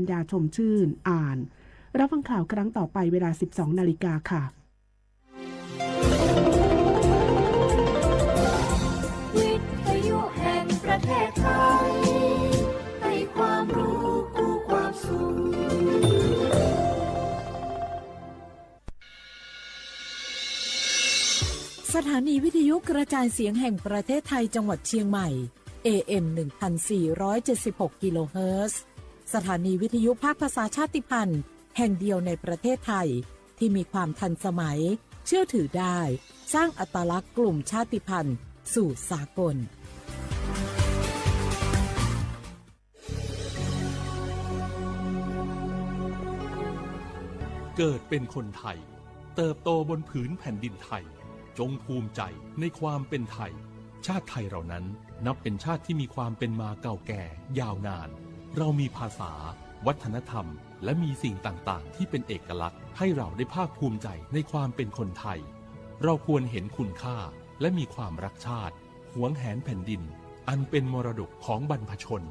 ญญา ชมชื่น อ่าน รับฟังข่าวครั้งต่อไปเวลา สิบสองนาฬิกาค่ะ วิทยุแห่งประเทศไทย ให้ความรู้คู่ความสุข สถานีวิทยุกระจายเสียงแห่งประเทศไทยจังหวัดเชียงใหม่ เอเอ็ม หนึ่งพันสี่ร้อยเจ็ดสิบหก กิโลเฮิรตซ์ สถานีวิทยุภาคภาษาชาติพันธุ์แห่งเดียวในประเทศไทย ที่มีความทันสมัย เชื่อถือได้ สร้างอัตลักษณ์กลุ่มชาติพันธุ์สู่สากล เกิดเป็นคนไทย เติบโตบนผืนแผ่นดินไทย จงภูมิใจในความเป็นไทย ชาติไทยเรานั้นนับเป็นชาติที่มีความเป็นมาเก่าแก่ยาวนาน เรามีภาษา วัฒนธรรม และมีสิ่งต่างๆ ที่เป็นเอกลักษณ์ ให้เราได้ภาคภูมิใจในความเป็นคนไทย เราควรเห็นคุณค่า และมีความรักชาติ หวงแหนแผ่นดิน อันเป็นมรดกของบรรพชน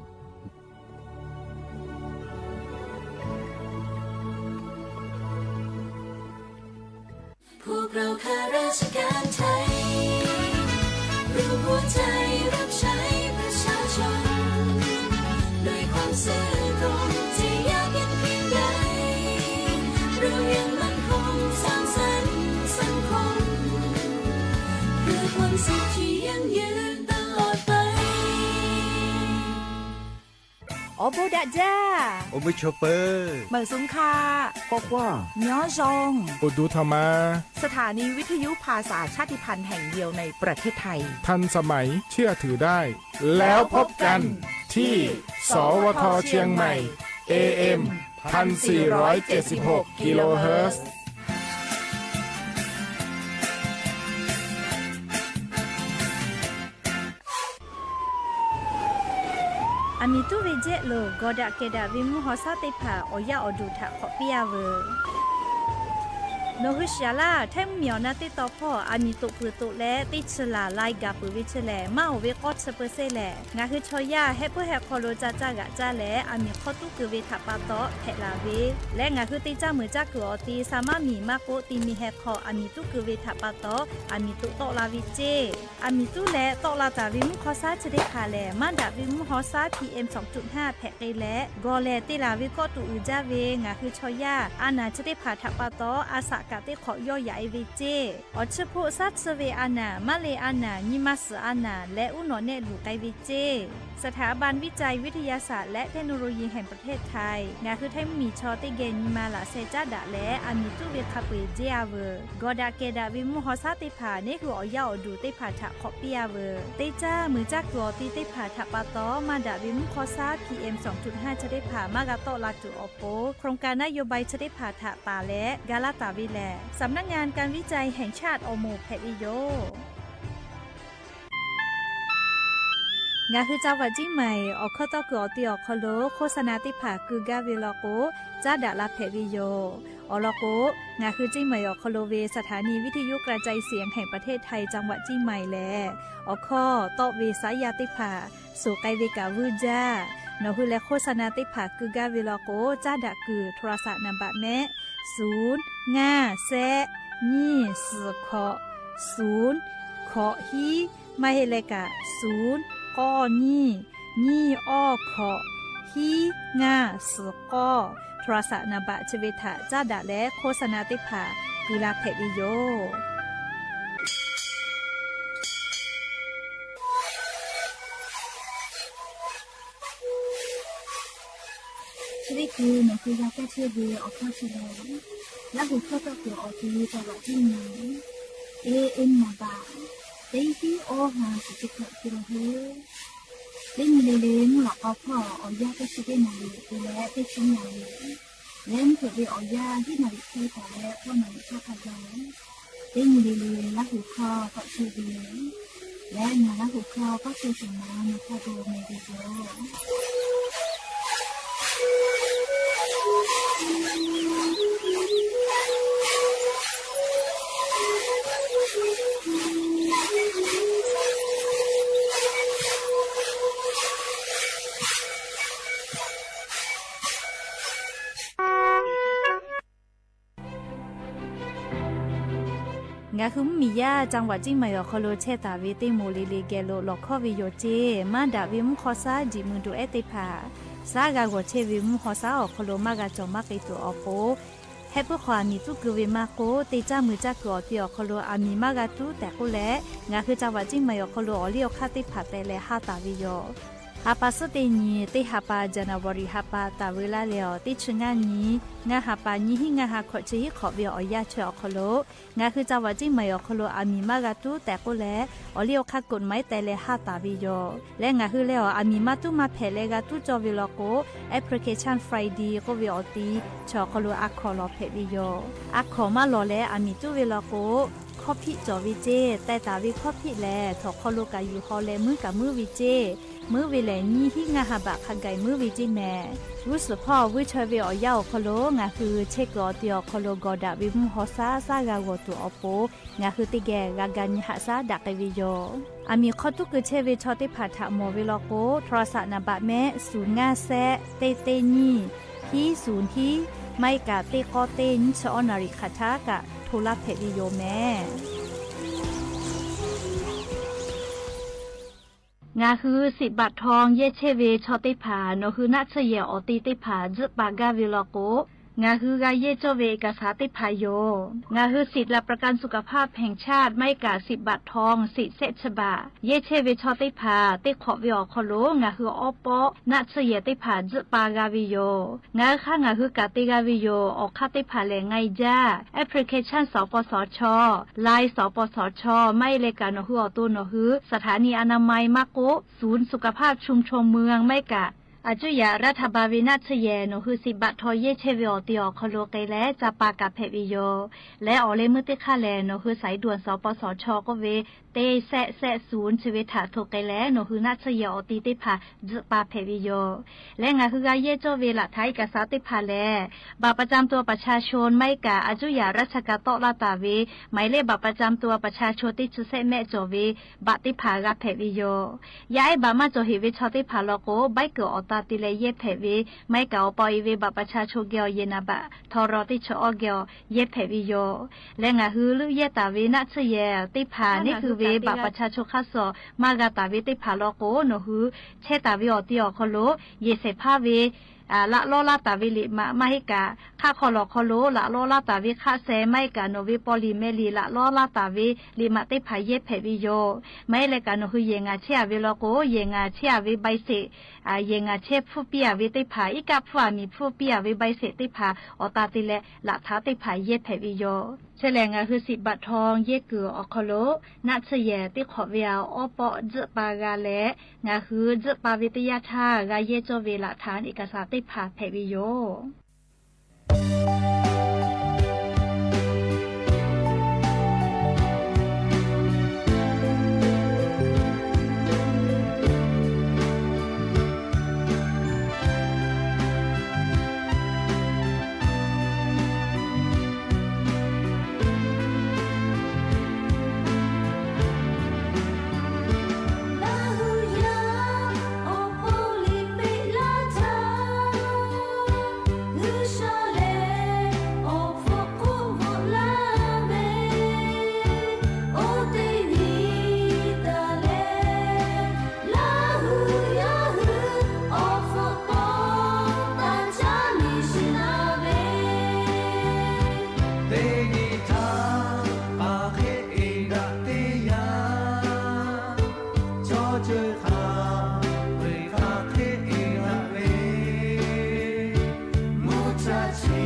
พวกเราข้าราชการไทย รวมหัวใจรับใช้ประชาชน ด้วยความซื่อตรง จะยากเย็นเพียงใด เรายังมั่นคงสร้างสรรค์สังคม เพื่อความสุขที่ยั่งยืนตลอดไป Awˬ bon daꞈ jaˇ. Awˬ meuˇ chaw peuˬ. Meunˍ suhˍ hkaꞈ. K'awꞈ k'oˆ. Nyawˇ zaw. Awˬ duˬ htaꞈ ma. สถานีวิทยุภาษาชาติพันธุ์แห่งเดียวในประเทศไทย ทันสมัย เชื่อถือได้ แล้วพบกันที่ สวท เชียงใหม่ เอเอ็ม พันสี่ร้อยเจ็ดสิบหก กิโลเฮิรตซ์ Aˬ miˍ tuˉ ve jehˆ lo gawˬ daꞈ kehˬ daꞈ ve mvuhˇ haw shaˉ teˇ hpaˍ awˬ yaˇ awˬ duˬ htaꞈ hk'awꞈ piˇ-a veuˬ. Nawˬ hui shiˍ laˇ, htaiˇ mvuhˇ miˬ awˬ na teˇ taw hpawˇ aˬ miˍ toꞈ peuˬ toꞈ leh teˇ chi laˬ lai gaˬ peuˬ ve chi lehˬ, maˇ oˍ ve k'awˇ chi peu sehˇ lehˬ, ngaˬ hui chaw yaˇ heh puiˉ heh hk'aw lo ca caˇ g'aꞈ caˇ leh, aˬ miˍ hk'aw tuˉ keu ve htaꞈ pa taw hpehꞈ laˬ ve leh, ngaˬ hui te caˇ meuˬ caˇ kuiˬ awˬ ti sa maˇ miˬ maˇ k'oˆ, ti mi heh hk'aw aˬ miˍ tuˉ keu ve htaꞈ pa taw, aˬ miˍ toꞈ tawˆ la ve ceˇ. Aˬ miˍ tuˉ leh tawˆ la taˍ ve mvuhˇ haw shaˉ chi teˇ hpaˍ lehˬ, maˇ daꞈ ve mvuhˇ haw shaˉ PM sawˍ cuˆ hnaˇ hpehꞈ k'ai leh, gawˬ lehˬ te laˬ ve kawˆ tuꞈ uiˍ jaˇ ve ngaˬ hui chaw yaˇ a naˍ chi teˇ hpaˍ htaꞈ pa taw, a shaꞈ kaꞈ teˇ hk'awꞈ yawˇ yaꞈ e ve ceˇ. Awˬ chi hpoˆ shaˉ chi ve a naˍ, maˇ le a naˍ, nyi ma suhˍ a naˍ leh uˉ nawꞈ nehˆ luˬ k'ai ve ceˇ. สถาบันวิจัยวิทยาศาสตร์และเทคโนโลยีแห่งประเทศไทย ngaˬ hui htaiˇ mvuhˇ miˬ chaw teˇ geh nyi ma laꞈ sheh caˉ daꞈ leh, aˬ miˍ tuˉ ve hk'a peu-eˬ jehˇ-a veuˬ. Gawˬ daꞈ kehˬ daꞈ ve mvuhˇ haw shaˉ teˇ hpaˍ neˇ hui awˬ yaˇ awˬ duˬ teˇ hpaˍ htaꞈ hk'awꞈ piˇ-a veuˬ. Te caˇ meuˬ caˇ kuiˬ awˬ ti teˇ hpaˍ htaꞈ pa taw, maˇ daꞈ ve mvuhˇ haw shaˉ PM sawˍ cuˆ hnaˇ chi teˇ hpaˍ maˇ g'a tawˆ la tuˬ awˬ pon, โครงการนโยบาย chi teḥ hpaˍ htaꞈ taˍ leh ga laˇ taˍ ve lehˬ, สำนักงานการวิจัยแห่งชาติ awˬ moˍ hpehꞈ ve yoˬ. Ngaˬ hui จังหวัดเชียงใหม่ awˬ hkawˇ tawˇ kuiˬ awˬ ti awˬ hk'aw lo โฆษณา teˇ hpaˍ keu gaˇ ve law k'o, caˉ daꞈ la hpehꞈ ve yoˬ. Awˬ lawn k'o, ngaˬ hui เชียงใหม่ awˬ hk'aw lo ve สถานีวิทยุกระจายเสียงแห่งประเทศไทย จังหวัดเชียงใหม่ lehˬ, awˬ hkawˇ tawˆ ve saˉ yaˇ teˇ hpaˍ suˍ k'ai ve kaꞈ vuiˇ jaˇ. Nawˬ hui leh โฆษณา teˇ hpaˍ keu gaˇ ve law k'o, caˉ daꞈ kuiˬ โทรศัพท์ นามบัตร mehˆ, suˍ, ngaˇ, shehˆ, nyiˇ, suhˍ hkawꞈ, suˍ, hkawꞈ hiˉ, maˇ heˆ leh kaꞈ, suˍ, k'awˇ nyiˇ, nyiˇ awˇ hkawꞈ, hiˉ ngaˇ suhˍ k'awˇ, โทรศัพท์ นามบัตร chi ve htaꞈ caˉ daꞈ leh โฆษณา teˇ hpaˍ keu la hpehꞈ ve yoˬ. Chi teˇ hkui nawˬ hui g'a kaˇ chehˇ ve awˬ hkawˇ chi lehˬ, Laˇ huˍ hkawˇ tawˇ kuiˬ awˬ ti จังหวัดเชียงใหม่ เอเอ็ม นามบัตร teˇ hiˉ awˇ ha suhˍ chi hkawꞈ keu la ve. Teˇ nyi le le mvuhˇ lawꞈ k'aw hpawˇ awˬ yanˇ teˇ chi teˇ naˍ riˍ te leh teˇ chi naˍ riˍ, leh mvuhˇ hpeuꞈ ve awˬ yanˇ hiˉ naˍ riˍ te taˍ leh k'awˇ naˍ riˍ caˇ hk'a gaˬ, teˇ nyi le le Laˇ huˍ hkawˇ tawˆ chehˇ ve leh, ngaˬ Laˇ huˍ hkawˇ k'awˇ chehˇ shuˍ ma na hkawˇ to meh ve yoˬ. Ngaˬ hui mvuhˇmiˬ yaˇ จังหวัดเชียงใหม่ awˬ hk'aw lo chehˇ taˍ ve teˇ moˍ le le geh lo lawˬ hkawˇ ve yoˬ ceˇ. Maˇ daꞈ ve mvuhˇ hk'aw shaˉ jiꞈ mui duˬ ehˉ teˇ hpaˍ, shaˉ g'a g'awˬ chehˇ ve mvuhˇ hk'aw shaˉ awˬ hk'aw lo maˇ g'a cawˬ maˇ k'ai tuˬ awˬ pon, heh puiˉ hk'aw aˬ miˍ tuˉ keu ve maˇ k'oˆ, teˇ caˇ mui caˇ kuiˬ awˬ ti awˬ hk'aw lo aˬ miˍ maˇ g'a tuˉ tehꞈ k'oˆ leh, ngaˬ hui จังหวัดเชียงใหม่ awˬ hk'aw lo awˬ liˇ awˬ hk'aˇ teˇ hpaˍ teh leh haˆ taˍ ve yoˬ. Ha pa suhˉ teˇ nyi, teˇ ha pa January ha pa taˍ veu laˇ leh awˬ teˇ chi ngaˇ nyi, ngaˇ ha pa nyiˇ hinˉ ngaˇ ha hkawꞈ chi hiˉ hk'awꞈ ve awˬ yanˇ chi awˬ hk'aw lo, ngaˬ hui จังหวัดเชียงใหม่ awˬ hk'aw lo aˬ miˍ maˇ g'a tuˉ tehꞈ k'oˆ leh, awˬ liˇ awˬ hk'aˇ กฎหมาย teh leh haˆ taˍ ve yoˬ. Leh ngaˬ hui leh awˬ aˬ miˍ maˇ tuˉ maˇ hpehꞈ leh g'a tuˉ cawˇ ve law k'o, Application Friday k'oˆ ve awˬ ti chi awˬ hk'aw lo a hkawˍ lawˬ hpehꞈ ve yoˬ. A hkawˍ maˇ lawˬ leh aˬ miˍ tuˉ ve law k'o, hkawˇ hpiˆ cawˬ ve ceˇ. Teh taˍ ve hkawˇ hpiˆ lehˬ, htawnˍ hk'aw lo kaꞈ yuˬ haw leh muiˉ kaꞈ muiˉ ve ceˇ. Muiˉ ve lehˬ, nyiˇ hinˉ ngaˇ ha baꞈ hk'a gaˬ muiˉ ve ceˇ mehˍ. G'uˇ suhˍ hpawˇ vuiˇ chaweh ve awˬ yanˇ awˬ hk'aw lo ngaˬ hui chehˇ kuiˬ awˬ ti awˬ hk'aw lo gawˬ daꞈ ve mvuhˇ hk'aw shaˉ shaˉ g'a g'awˬ tuˬ awˬ pon, ngaˬ hui teˇ geh g'a ga nyi haꞈ shaˉ daꞈ k'ai ve yoˬ. Aˬ miˍ hk'aw tuˉ keu chehˇ ve chaw teˇ hpaˍ htaꞈ mawˬ ve law k'o, โทรศัพท์ naˍ baꞈ mehˆ ศูนย์ ngaˇ shehˆ teˇ teˇ nyiˇ hiˉ ศูนย์ hiˉ, maˇ heˆ kaꞈ teˇ k'awˇ teˇ nyiˇ chi awˇ naˍ riˍ hk'aˬ htaˇ kaꞈ โทร laˇ hpehꞈ ve yoˬ mehˍ. Ngaˬ hui สิทธิ์บัตรทอง yehˇ chehˇ ve chaw teˇ hpaˍ nawˬ hui naˆ tsuhˇ yehˬ awˬ ti teˇ hpaˍ tzuhˆ pa gaˇ ve law k'o, ngaˬ hui g'a yehˇ cawˇ ve เอกสาร teˇ hpaˍ yoˬ. Ngaˬ hui สิทธิ์หลักประกันสุขภาพแห่งชาติ maˇ heˆ kaꞈ สิทธิ์บัตรทอง สิทธิ์แสะฉบับ yehˇ chehˇ ve chaw teˇ hpaˍ teˇ hk'awꞈ ve awˬ hk'aw lo ngaˬ hui awˉ pawˆ naˆ tsuhˇ yehˬ teˇ hpaˍ tzuhˆ pa g'a ve yoˬ. Ngaˬ hui hk'aˇ ngaˬ hui kaꞈ te g'a ve yoˬ. Awˬ hk'aˇ teˇ hpaˍ lehˬ, ไงจ้า application สปสช, Line สปสช, maˇ heˆ leh kaꞈ nawˬ hui awˬ to nawˬ hui สถานีอนามัย maˇ k'oˆ ศูนย์สุขภาพชุมชนเมือง maˇ heˆ kaꞈ อายุทยารัฐบาล ve naˆ tsuhˇ yehˬ nawˬ hui สิทธิ์บัตรทอง yehˇ chehˇ ve awˬ ti awˬ hk'aw lo k'ai leh ca pa kaꞈ hpehꞈ ve yoˬ. Leh awˬ leh meuˇ teˇ hk'aˇ lehˬ, nawˬ hui สายด่วน สปสช k'oˆ ve teˇ แสะ แสะ ศูนย์ chi ve htaꞈ hto k'ai leh nawˬ hui naˆ tsuhˇ yehˬ awˬ ti teˇ hpaˍ tzuhˆ pa hpehꞈ ve yoˬ. Leh ngaˬ hui g'a yehˇ cawˇ ve หลักฐานเอกสาร teˇ hpaˍ lehˬ, บัตรประจำตัวประชาชน maˇ heˆ kaꞈ อายุทยาราชการ tawˆ laˇ taˍ ve หมายเลขบัตรประจำตัวประชาชน teˇ chi sehˆ mehˆ cawˬ ve บัตร teˇ hpaˍ g'a hpehꞈ ve yoˬ. Yaˇ ehˉ บัตร maˇ cawˬ heꞈ ve chaw teˇ hpaˍ law k'o, ใบเกิด awˬ ta te leh yehˇ hpehꞈ ve, maˇ heˆ kaꞈ awˬ pa e ve บัตรประชาชน geh awˬ yehˬ naˍ baꞈ htaw raw teˇ chi awˇ geh awˬ yehˇ hpehꞈ ve yoˬ. Leh ngaˬ hui leuˆ yehˇ taˍ ve naˆ tsuhˇ yehˬ teˇ hpaˍ neˉ hui ve บัตรประชาชน hk'aˇ suh maˇ g'a taˍ ve teˇ hpaˍ law k'o, nawˬ hui chehˇ taˍ ve awˬ ti awˬ hk'aw lo yehˬ shehˍ hpaˇ ve laꞈ lawˇ laˇ taˍ ve liꞈ maꞈ, maˇ heˆ kaꞈ hk'aˆ hk'aw lawˬ hk'aw lo laꞈ lawˇ laˇ taˍ ve hk'aˆ sheh, maˇ heˆ kaꞈ nawˬ ve paw liꞈ meh liꞈ laꞈ lawˇ laˇ taˍ ve liꞈ maꞈ teˇ hpaˍ yehˇ hpehꞈ ve yoˬ. Maˇ heˆ leh kaꞈ nawˬ hui yehˬ ngaˬ chehˇ a ve law k'o, yehˬ ngaˬ chehˇ a ve ใบเสร็จ, yehˬ ngaˬ chehˇ hpfuhˇ piˇ a ve teˇ hpaˍ, iˉ kaˆ hpfuhˇ aˬ miˍ hpfuhˇ piˇ a ve ใบเสร็จ teˇ hpaˍ awˬ ta te leh laꞈ htaˇ teˇ hpaˍ yehˇ hpehꞈ ve yoˬ. Chi lehˬ ngaˬ hui สิทธิ์บัตรทอง yehˇ kuiˬ awˬ hk'aw lo naˆ tsuhˇ yehˬ teˇ hk'awꞈ ve awˉ pawˆ tzuhˆ pa g'a leh, ngaˬ hui tzuhˆ pa ve teˇ yanˇ htaˇ g'a yehˇ cawˇ ve หลักฐานเอกสาร teˇ hpaˍ hpehꞈ ve yoˬ. Teˇ nyi htaˇ pa hk'e e daꞈ teˇ yanˇ, chaw ceuˬ hk'aˬ peuˬ hk'a hk'e e daꞈ ve, mvuhˇ cha chi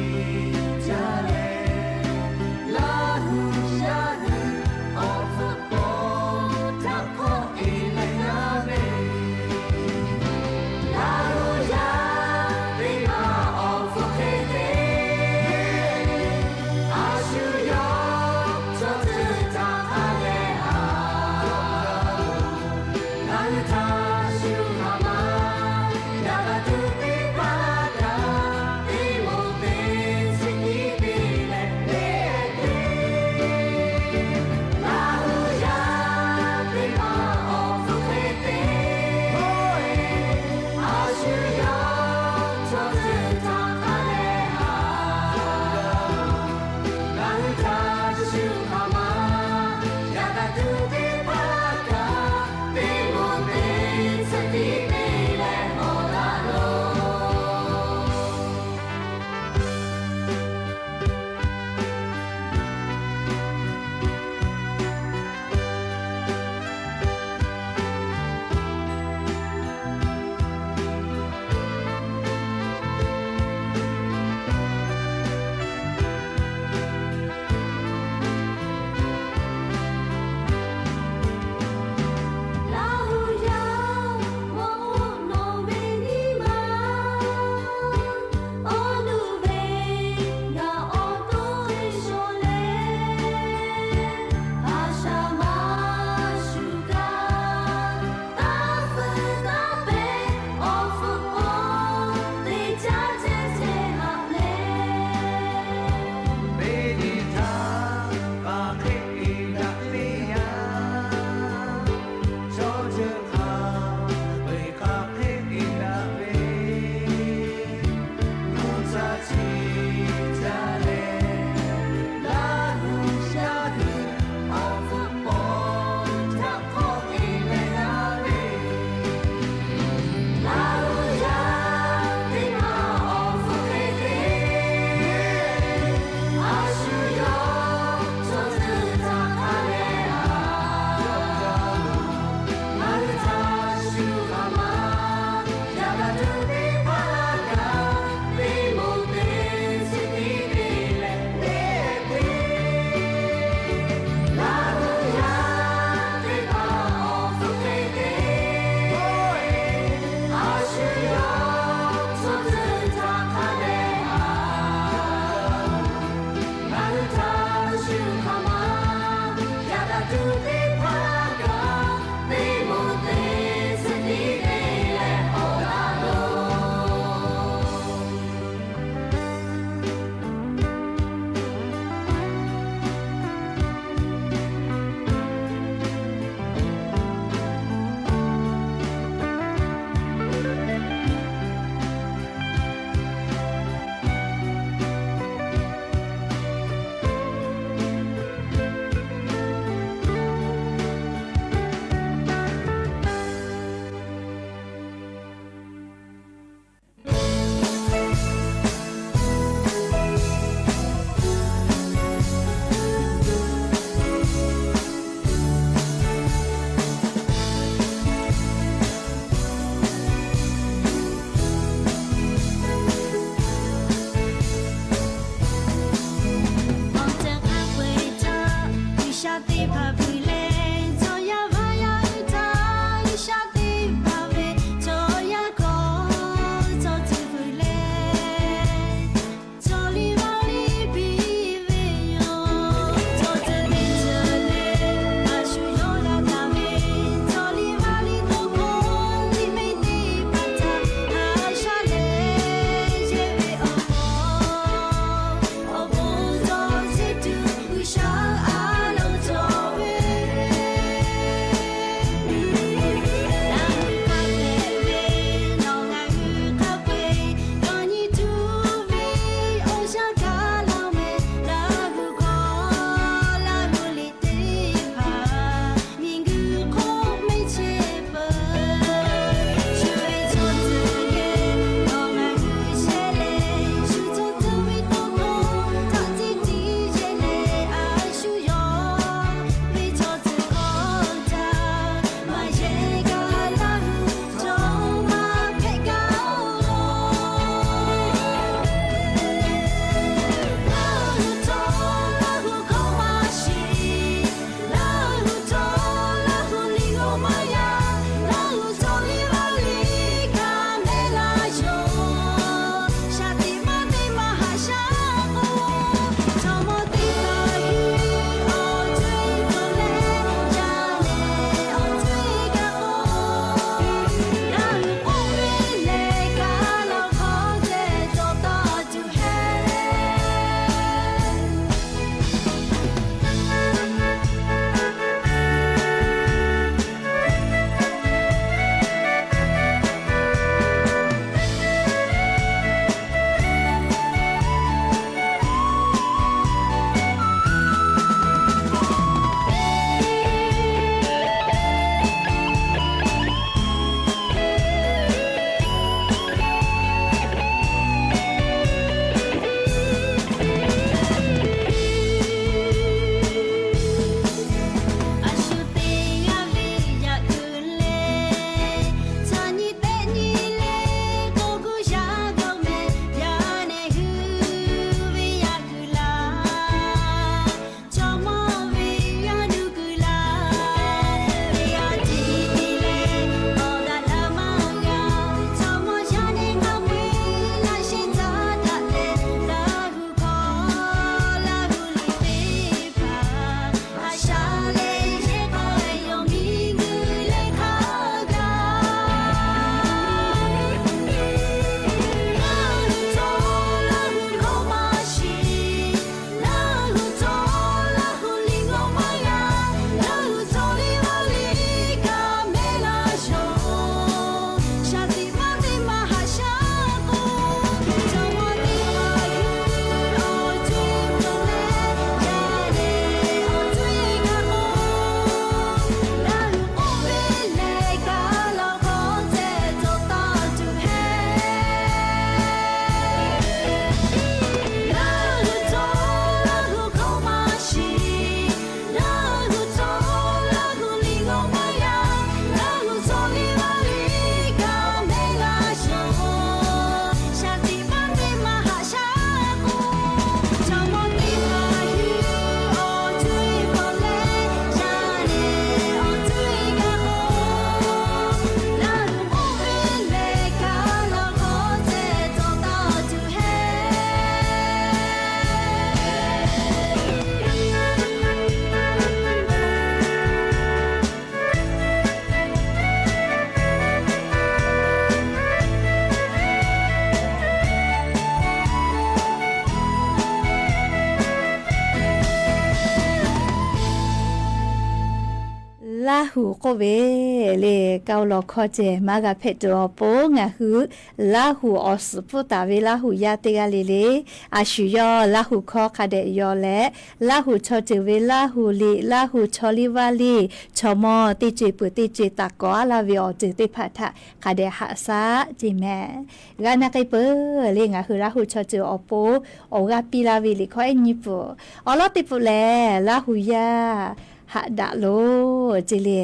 Laˇ huˍ k'oˆ ve le, ka oˇ lawˬ hkawˇ ceh maˇ g'a hpehꞈ tuˬ awˬ pon ngaˬ hui Laˇ huˍ awˬ suhˍ pfuhˇ taˍ ve Laˇ huˍ yaˇ teˇ g'aˇ le le, a shu yawˇ Laˇ huˍ hkawˇ hk'a dehꞈ yaw leh, Laˇ huˍ chaw ceuˬ ve Laˇ huˍ liꞈ, Laˇ huˍ chaw liˇ vaˇ liˇ, chaw mawˇ teˇ co-e peuˬ teˇ co-e taˍ kawˍ a laˇ ve awˬ ceuˬ teˇ hpaˍ htaꞈ hk'a dehꞈ haꞈ shaˉ ceˇ mehˍ. G'a na k'ai peuˬ le, ngaˬ hui Laˇ huˍ chaw ceuˬ awˬ pon awˬ g'aˇ piˇ laˇ ve liꞈ hkawˇ ehˉ nyiˇ pfuhˍ. Awˬ lawn teˇ pfuhˍ lehˬ, Laˇ huˍ yaˇ haꞈ daꞈ loˬ ceˇ le.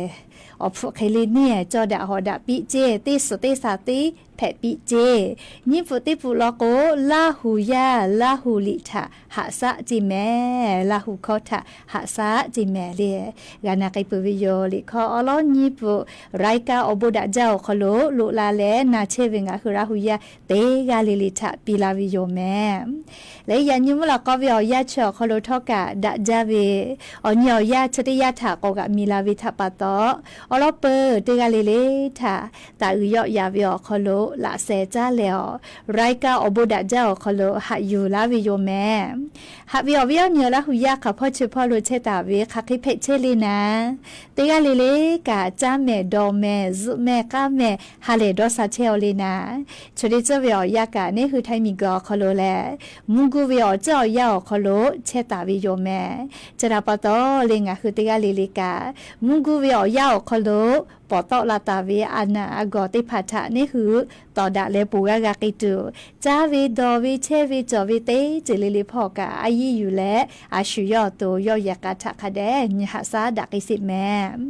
Awˬ hpfuhˆ hk'e le neˇ cawˇ daꞈ hawˍ daꞈ piˇ ceˇ, teˇ suhˍ teˇ shaˍ teˇ hpehꞈ piˇ ceˇ. Nyiˇ pfuhˍ teˇ pfuhˍ law k'o, Laˇ huˍ yaˇ Laˇ huˍ liꞈ htaꞈ haꞈ shaˉ ceˇ mehˍ. Laˇ huˍ hkawˇ htaꞈ haꞈ shaˉ ceˇ mehˍ le. G'a na k'ai peuˬ ve yoˬ. Liꞈ hkawˇ awˬ lawn nyiˇ pfuhˍ, รายการ awˬ bon daꞈ jaˇ awˬ hk'aw lo loꞈ la leh na chehˇ ve ngaˬ hui Laˇ huˍ yaˇ teˇ g'aˇ le le htaꞈ piˇ la ve yoˬ mehˍ. Leh yaꞈ nyi mvuhˇ lawˬ k'aw ve awˬ yanˇ chi awˬ hk'aw lo htawˇ kaꞈ daꞈ jaˇ ve, awˬ nyi awˬ yanˇ chi teˇ yanˇ htaꞈ k'awꞈ g'aꞈ mi la ve htaꞈ pa taw, awˬ lawn peuˬ teˇ g'aˇ le le htaꞈ taˍ uiˍ yawˆ yan ve awˬ hk'aw lo laꞈ sheh caˉ leh awˬ, รายการ awˬ bon daꞈ jaˇ awˬ hk'aw lo haꞈ yuˬ laˇ ve yoˬ mehˍ. Haꞈ ve awˬ viˉ awˬ nyi Laˇ huˍ yaˇ hk'aˬ hpawˇ chi hpawˇ lo chehˇ taˍ ve hk'aˬ hk'e hpehꞈ chehˇ le naˍ, teˇ g'aˇ le le kaꞈ caˇ mehˍ dawˬ mehˍ zuhꞈ mehˍ k'aˉ mehˍ ha lehˬ dawˇ sha chehˇ aw le naˍ, chi teˇ tcuhˇ ve awˬ yanˇ kaꞈ neˇ hui Htaiˇ miˬguiˬ awˬ hk'aw lo lehˬ, mvuhˇ guˇ ve awˬ ceuˬ awˬ yanˇ awˬ hk'aw lo chehˇ taˍ ve yoˬ mehˍ. Chi htaꞈ pa taw le ngaˬ hui teˇ g'aˇ le le kaꞈ mvuhˇ guˇ ve awˬ yanˇ awˬ hk'aw lo pawˍ tawˆ la taˍ ve a naˬ a gawˬ teˇ hpaˍ htaꞈ neˇ hui tawˍ daꞈ leh ponˬ g'aˇ g'a k'ai tuˬ, caˇ ve dawˬ ve chehˇ ve cawˬ ve teˇ ceuˬ le le hpawˇ kaꞈ a yiˇ yuˬ leh, a shu yawˇ awˬ to yawˇ yehˬ k'a htaꞈ hk'a dehꞈ nyi haꞈ shaˉ daꞈ k'ai sheˍ mehˍ.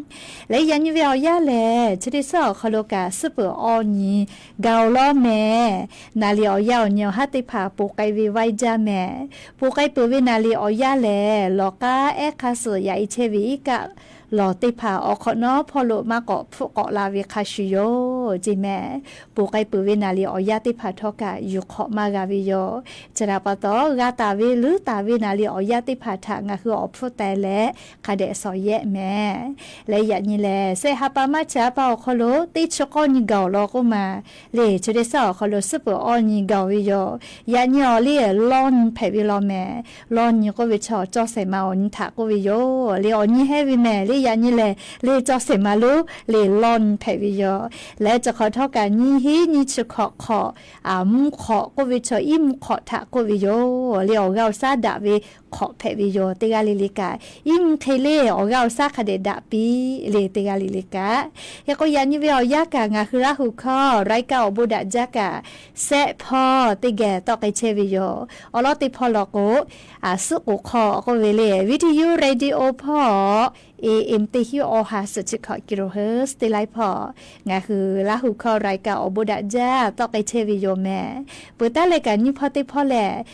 Leh yaꞈ nyi ve awˬ yanˇ lehˬ, chi teˇ suhˉ awˬ hk'aw lo kaꞈ suhˉ peuˬ awˬ nyi gaˬ awˬ lawˉ mehˍ. Naˍ liꞈ awˬ yanˇ awˬ nyi awˬ haˉ teˇ hpaˍ ponˬ k'ai ve vaiˇ jaˇ mehˍ. Ponˬ k'ai peuˬ ve naˍ liꞈ awˬ yanˇ lehˬ, lawˬ k'aˉ ehˉ hk'aˇ suhˍ yaꞈ e chehˇ ve iˉ kaˆ lawˬ teˇ hpaˍ awˬ hk'awꞈ nawˉ hpawˇ lo maˇ k'awꞈ hpfuhˆ k'awꞈ la ve hk'a shuˍ yoˬ ceˇ mehˍ. Ponˬ k'ai peuˬ ve naˍ liꞈ awˬ yanˇ teˇ hpaˍ htawˇ kaꞈ yuˬ hk'awꞈ maˇ g'a ve yoˬ. Chi htaꞈ pa taw, g'a taˍ ve leuˉ taˍ ve naˍ liꞈ awˬ yanˇ teˇ hpaˍ htaꞈ ngaˬ hui awˬ hpfuhˇ teh leh hk'a dehꞈ shawˍ yehˆ mehˍ. Leh yaꞈ nyi lehˬ, sehˆ ha pa March ha pa awˬ hk'aw lo teˇ chi k'awˇ nyi gaˬ awˬ lawn k'oˆ ma le, chi teˇ suhˉ awˬ hk'aw lo suhˉ peuˬ awˬ nyi gaˬ ve yoˬ. Yaꞈ nyi awˬ le lawˇ nyi hpehꞈ ve law mehˍ. Lawˇ nyi k'oˆ ve chaw cawˇ shehˍ ma awˬ nyi htaꞈ k'oˆ ve yoˬ. Le awˬ nyi hehnˇ ve mehˍ le, yaꞈ nyi lehˬ le cawˇ shehˍ ma lonˉ le lawˇ nyi hpehꞈ ve yoˬ. Leh chi hk'awꞈ htawˇ kaꞈ nyiˇ hinˉ nyiˇ chi hk'awꞈ hk'awꞈ, mvuhˇ hk'awꞈ k'oˆ ve chaw iˉ mvuhˇ hk'awꞈ htaꞈ k'oˆ ve yoˬ. Le awˬ g'aˇ awˬ shaˉ daꞈ ve hk'awꞈ hpehꞈ ve yoˬ. Teˇ g'aˇ le le kaꞈ iˉ mvuhˇ hk'e le awˬ g'aˇ awˬ shaˉ hk'a dehꞈ daꞈ piˇ le teˇ g'aˇ le le kaꞈ. Hk'e k'o yaꞈ nyi ve awˬ yanˇ kaꞈ ngaˬ hui Laˇ huˍ hkawˇ รายการ awˬ bon daꞈ jaˇ kaꞈ, sehˆ hpawˇ teˇ geh tawˆ k'ai chehˇ ve yoˬ. Awˬ lawn teˇ hpawˇ law k'o, suhˆ k'oˍ hk'aw k'oˆ ve le, video radio hpawˇ, A M teˇ hinˉ awˬ ha suhˍ chi hkawꞈ kilohertz teˇ laiˉ hpawˇ, ngaˬ hui Laˇ huˍ hkawˇ รายการ awˬ bon daꞈ jaˇ tawˆ k'ai chehˇ ve yoˬ mehˍ. Peuˬ taˉ leh kaꞈ nyiˇ hpawˇ teˇ hpawˇ lehˬ,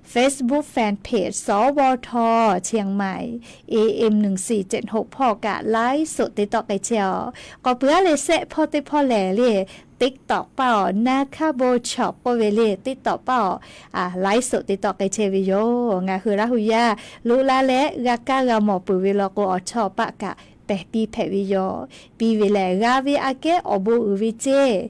Facebook fan page สวท เชียงใหม่ A M หนึ่งสี่เจ็ดหก hpawˇ kaꞈ ไลฟ์สด te tawˆ k'ai chehˇ aw. K'awꞈ peuˬ aˉ leh sehˆ hpawˇ teˇ hpawˇ lehˬ le, TikTok paˇ awˬ naˇ hkaˇ bon chawꞈ k'oˆ ve le, TikTok paˇ awˬ ไลฟ์สด te tawˆ k'ai chehˇ ve yoˬ. Ngaˬ hui Laˇ huˍ yaˇ loꞈ la leh g'a kaˇ g'a mawˬ peuˬ ve law k'o, awˬ chawˇ paˆ kaꞈ pehˬ piˇ hpehꞈ ve yoˬ. Piˇ ve lehˬ, g'a ve aꞈ kehˉ awˬ bon uiˍ ve ceˇ,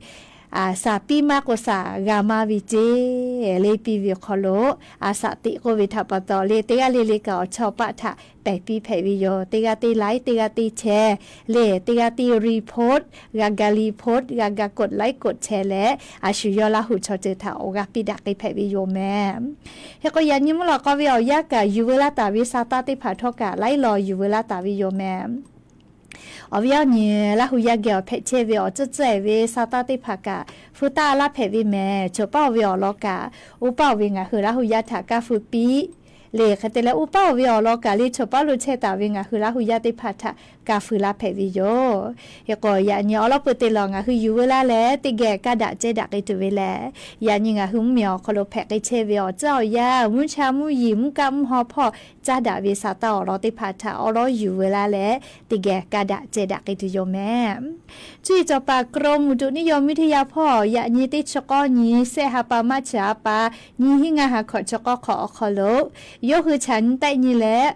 shaˍ piˇ maˇ k'o shaˍ g'a maˇ ve ceˇ le. Piˇ ve awˬ hk'aw lo a shaꞈ teꞈ k'oˆ ve htaꞈ pa taw le, teˇ g'aˇ le le kaꞈ awˬ chawˇ paˆ htaꞈ pehˬ piˇ hpehꞈ ve yoˬ. Teˇ g'aˇ teˇ ไลค์ teˇ g'aˇ teˇ แชร์ le, teˇ g'aˇ teˇ รีโพสต์ g'a ga รีโพสต์ g'a ga กดไลค์ กดแชร์ leh, a shu yawˇ Laˇ huˍ chaw ceuˬ htaꞈ awˬ g'aˇ piˇ daꞈ k'ai hpehꞈ ve yoˬ mehˍ. Hk'e k'o yaꞈ nyi mvuhˇ lawˬ k'aw ve awˬ yanˇ kaꞈ yuˬ veu laˇ taˍ ve sa taˇ teˇ hpaˍ htawˇ kaꞈ laiˉ law yuˬ veu laˇ taˍ ve yoˬ mehˍ. Awˬ viˉ awˬ nyi Laˇ huˍ yaˇ geh awˬ hpehꞈ chehˇ ve awˬ tcuhˉ tcuhˉ e ve sa taˇ teˇ hpaˍ kaꞈ, hpu taˇ laˇ hpehꞈ ve mehˍ. Choˬ paˇ oˬ ve awˬ lawn kaꞈ, oˇ paˇ oˬ ve ngaˬ hui Laˇ huˍ yaˇ htaꞈ kaˇ feu piˇ le. Hk'e te leh, oˇ paˇ oˬ ve awˬ lawn kaꞈ le, choˬ paˇ lo chehˇ taˍ ve ngaˬ hui Laˇ huˍ yaˇ teˇ hpaˍ htaꞈ kaˇ feu laˇ hpehꞈ ve yoˬ. Hk'e k'o yaꞈ nyi awˬ lawn peuˬ te lawˬ ngaˬ hui yuˬ veu laˇ leh teˇ geh kaˇ daꞈ cehˇ daꞈ k'ai tuˬ ve lehˬ, yaꞈ nyi ngaˬ hui mvuhˇmiˬ awˬ hk'aw lo hpehꞈ k'ai chehˇ ve awˬ tcuhˉ awˬ yanˇ, mvuhˇ cha mvuhˇ yeˬ mvuhˇ kaˆ mvuhˇ haw hpawˇ caˇ daꞈ ve sa taˇ awˬ lawn teˇ hpaˍ htaꞈ awˬ lawn yuˬ veu laˇ leh teˇ geh kaˇ daꞈ cehˇ daꞈ k'ai tuˬ yoˬ mehˍ. Cuˇ yiˍ cawˬ paˍ กรมอุตุนิยมวิทยา hpawˇ yaꞈ nyi teˇ chi k'awˇ nyi sehˆ ha pa March ha pa nyiˇ hinˉ ngaˇ ha hkawꞈ chi k'awˇ hk'awꞈ awˬ hk'aw lo, yawˇ hui chaꞈ nyi tehˆ nyi leh,